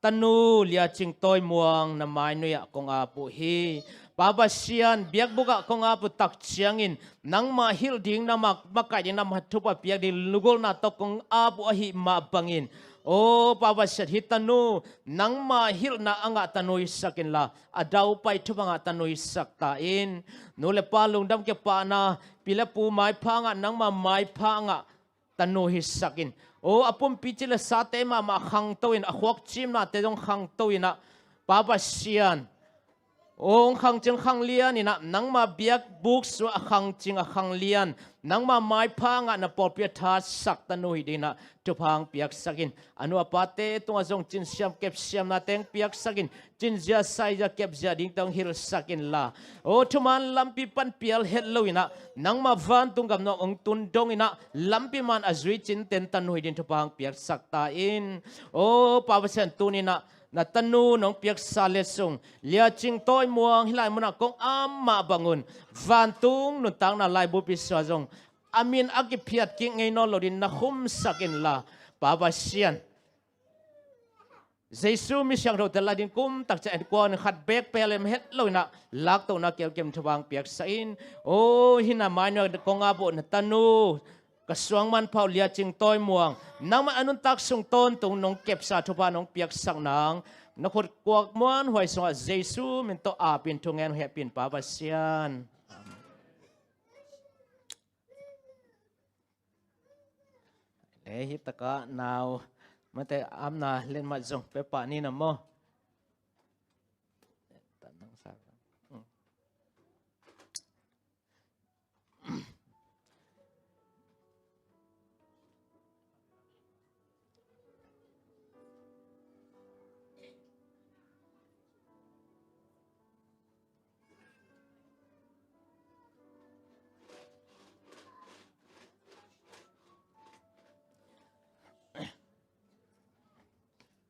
tanu Lia Cing Tawi Muang na mainui ah kong ap uh hi. Pa Pasian, biakbuk ah kong ap uh tak ciangin nangma hilh ding, nangma makaih ding, nangma thupha piak ding lunggulhna tawh kong ap uh ahih mah bangin, aw Pa Pasian, hih tanu nangma hilhna a ngah tanu hisak inla, a daupai thupha ngah tanu hisak ta in. Nu le pa lungdam kipahna, pi le pu maipha ngah, nangma maipha ngah tanu hisak in. Aw, a pumpi ci le sate mahmah khangto in, a khuakcimnate zong khangto in ah, Pa Pasian, aw, hong khangcing khang lian in ah, nangma biakbuk sungah a khangcing a khang lian, nangma maipha ngah, na pawlpi a thatsak tanu hi dingin ah thupha hong piaksak in. A nu a pate tungah zong cinsiam kepsiamnate hong piaksak in, cinzia saizia kepzia dingte hong hilhsak inla, aw, thuman lampi pan pial het lo in ah, nangma vantung gam nuam hong tun dong in ah, lampi man a zui cinten tanu hi dingin thupha hong piaksak ta in. Aw Pa Pasian, tuni-in ah na tanu nong piaksa letsong Lia Cing Tawi Muang hih lai munah kong ap mah bangun, vantung nuntakna laibu pi sungah zong a min a kiphiat kik ngei nawn lo dingin na khumsak inla, Pa Pasian, Jesu mi siangthote la ding kum tak ciang en kuan khat beek pelem het lo in ah, laktohna kiamkiam thupha hong piaksak in. Aw, hih na mainuai kong ap uh na tanu, ka suang manpha uh Lia Cing Tawi Muang, nangman a nuntak sung tawntung nong kepsa thupha nong piaksak nang, na khut kuak muanhuai sungah Jesu min tawh ap in, thungen hehpih in Pa Pasian. Amen. Le hih takah nau mate apna letmat zong pia pah ni na maw. Hmm.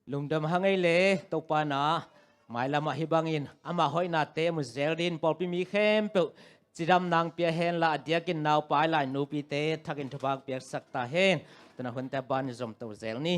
Lungdam hang ei le, Topa na mailamah hih bangin ama hoihnate mu zel din pawlpi mi khempeuh cidam nang pia henla, a diakin naupai lai nupite thakin thupha piaksak ta hen. Tuna hunte ban zom to zel ni.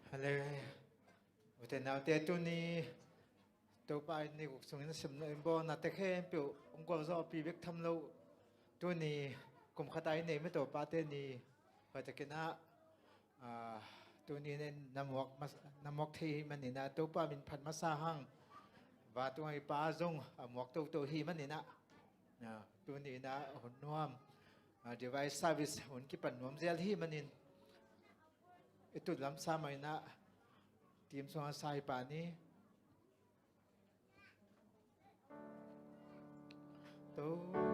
Hale, ute naute, tuni Topa in ni guk sungin a simna in bawlnate khempeuh hong gualzawhpih bek tham lo. Tuni kum khat a i nei mah Topate ni, hoihtakin ah, ah, tuni in na muak mas-, na muak thei hi manin ah, Topa min phat masa hang. Vantung a i Pa zong a muak toto hi manin ah, ah, tuni in ah hun nuam, ah, device service hun kipan nuam zel hi manin, i tut lam sa mah in ah, team sungah sa i Pa ni. To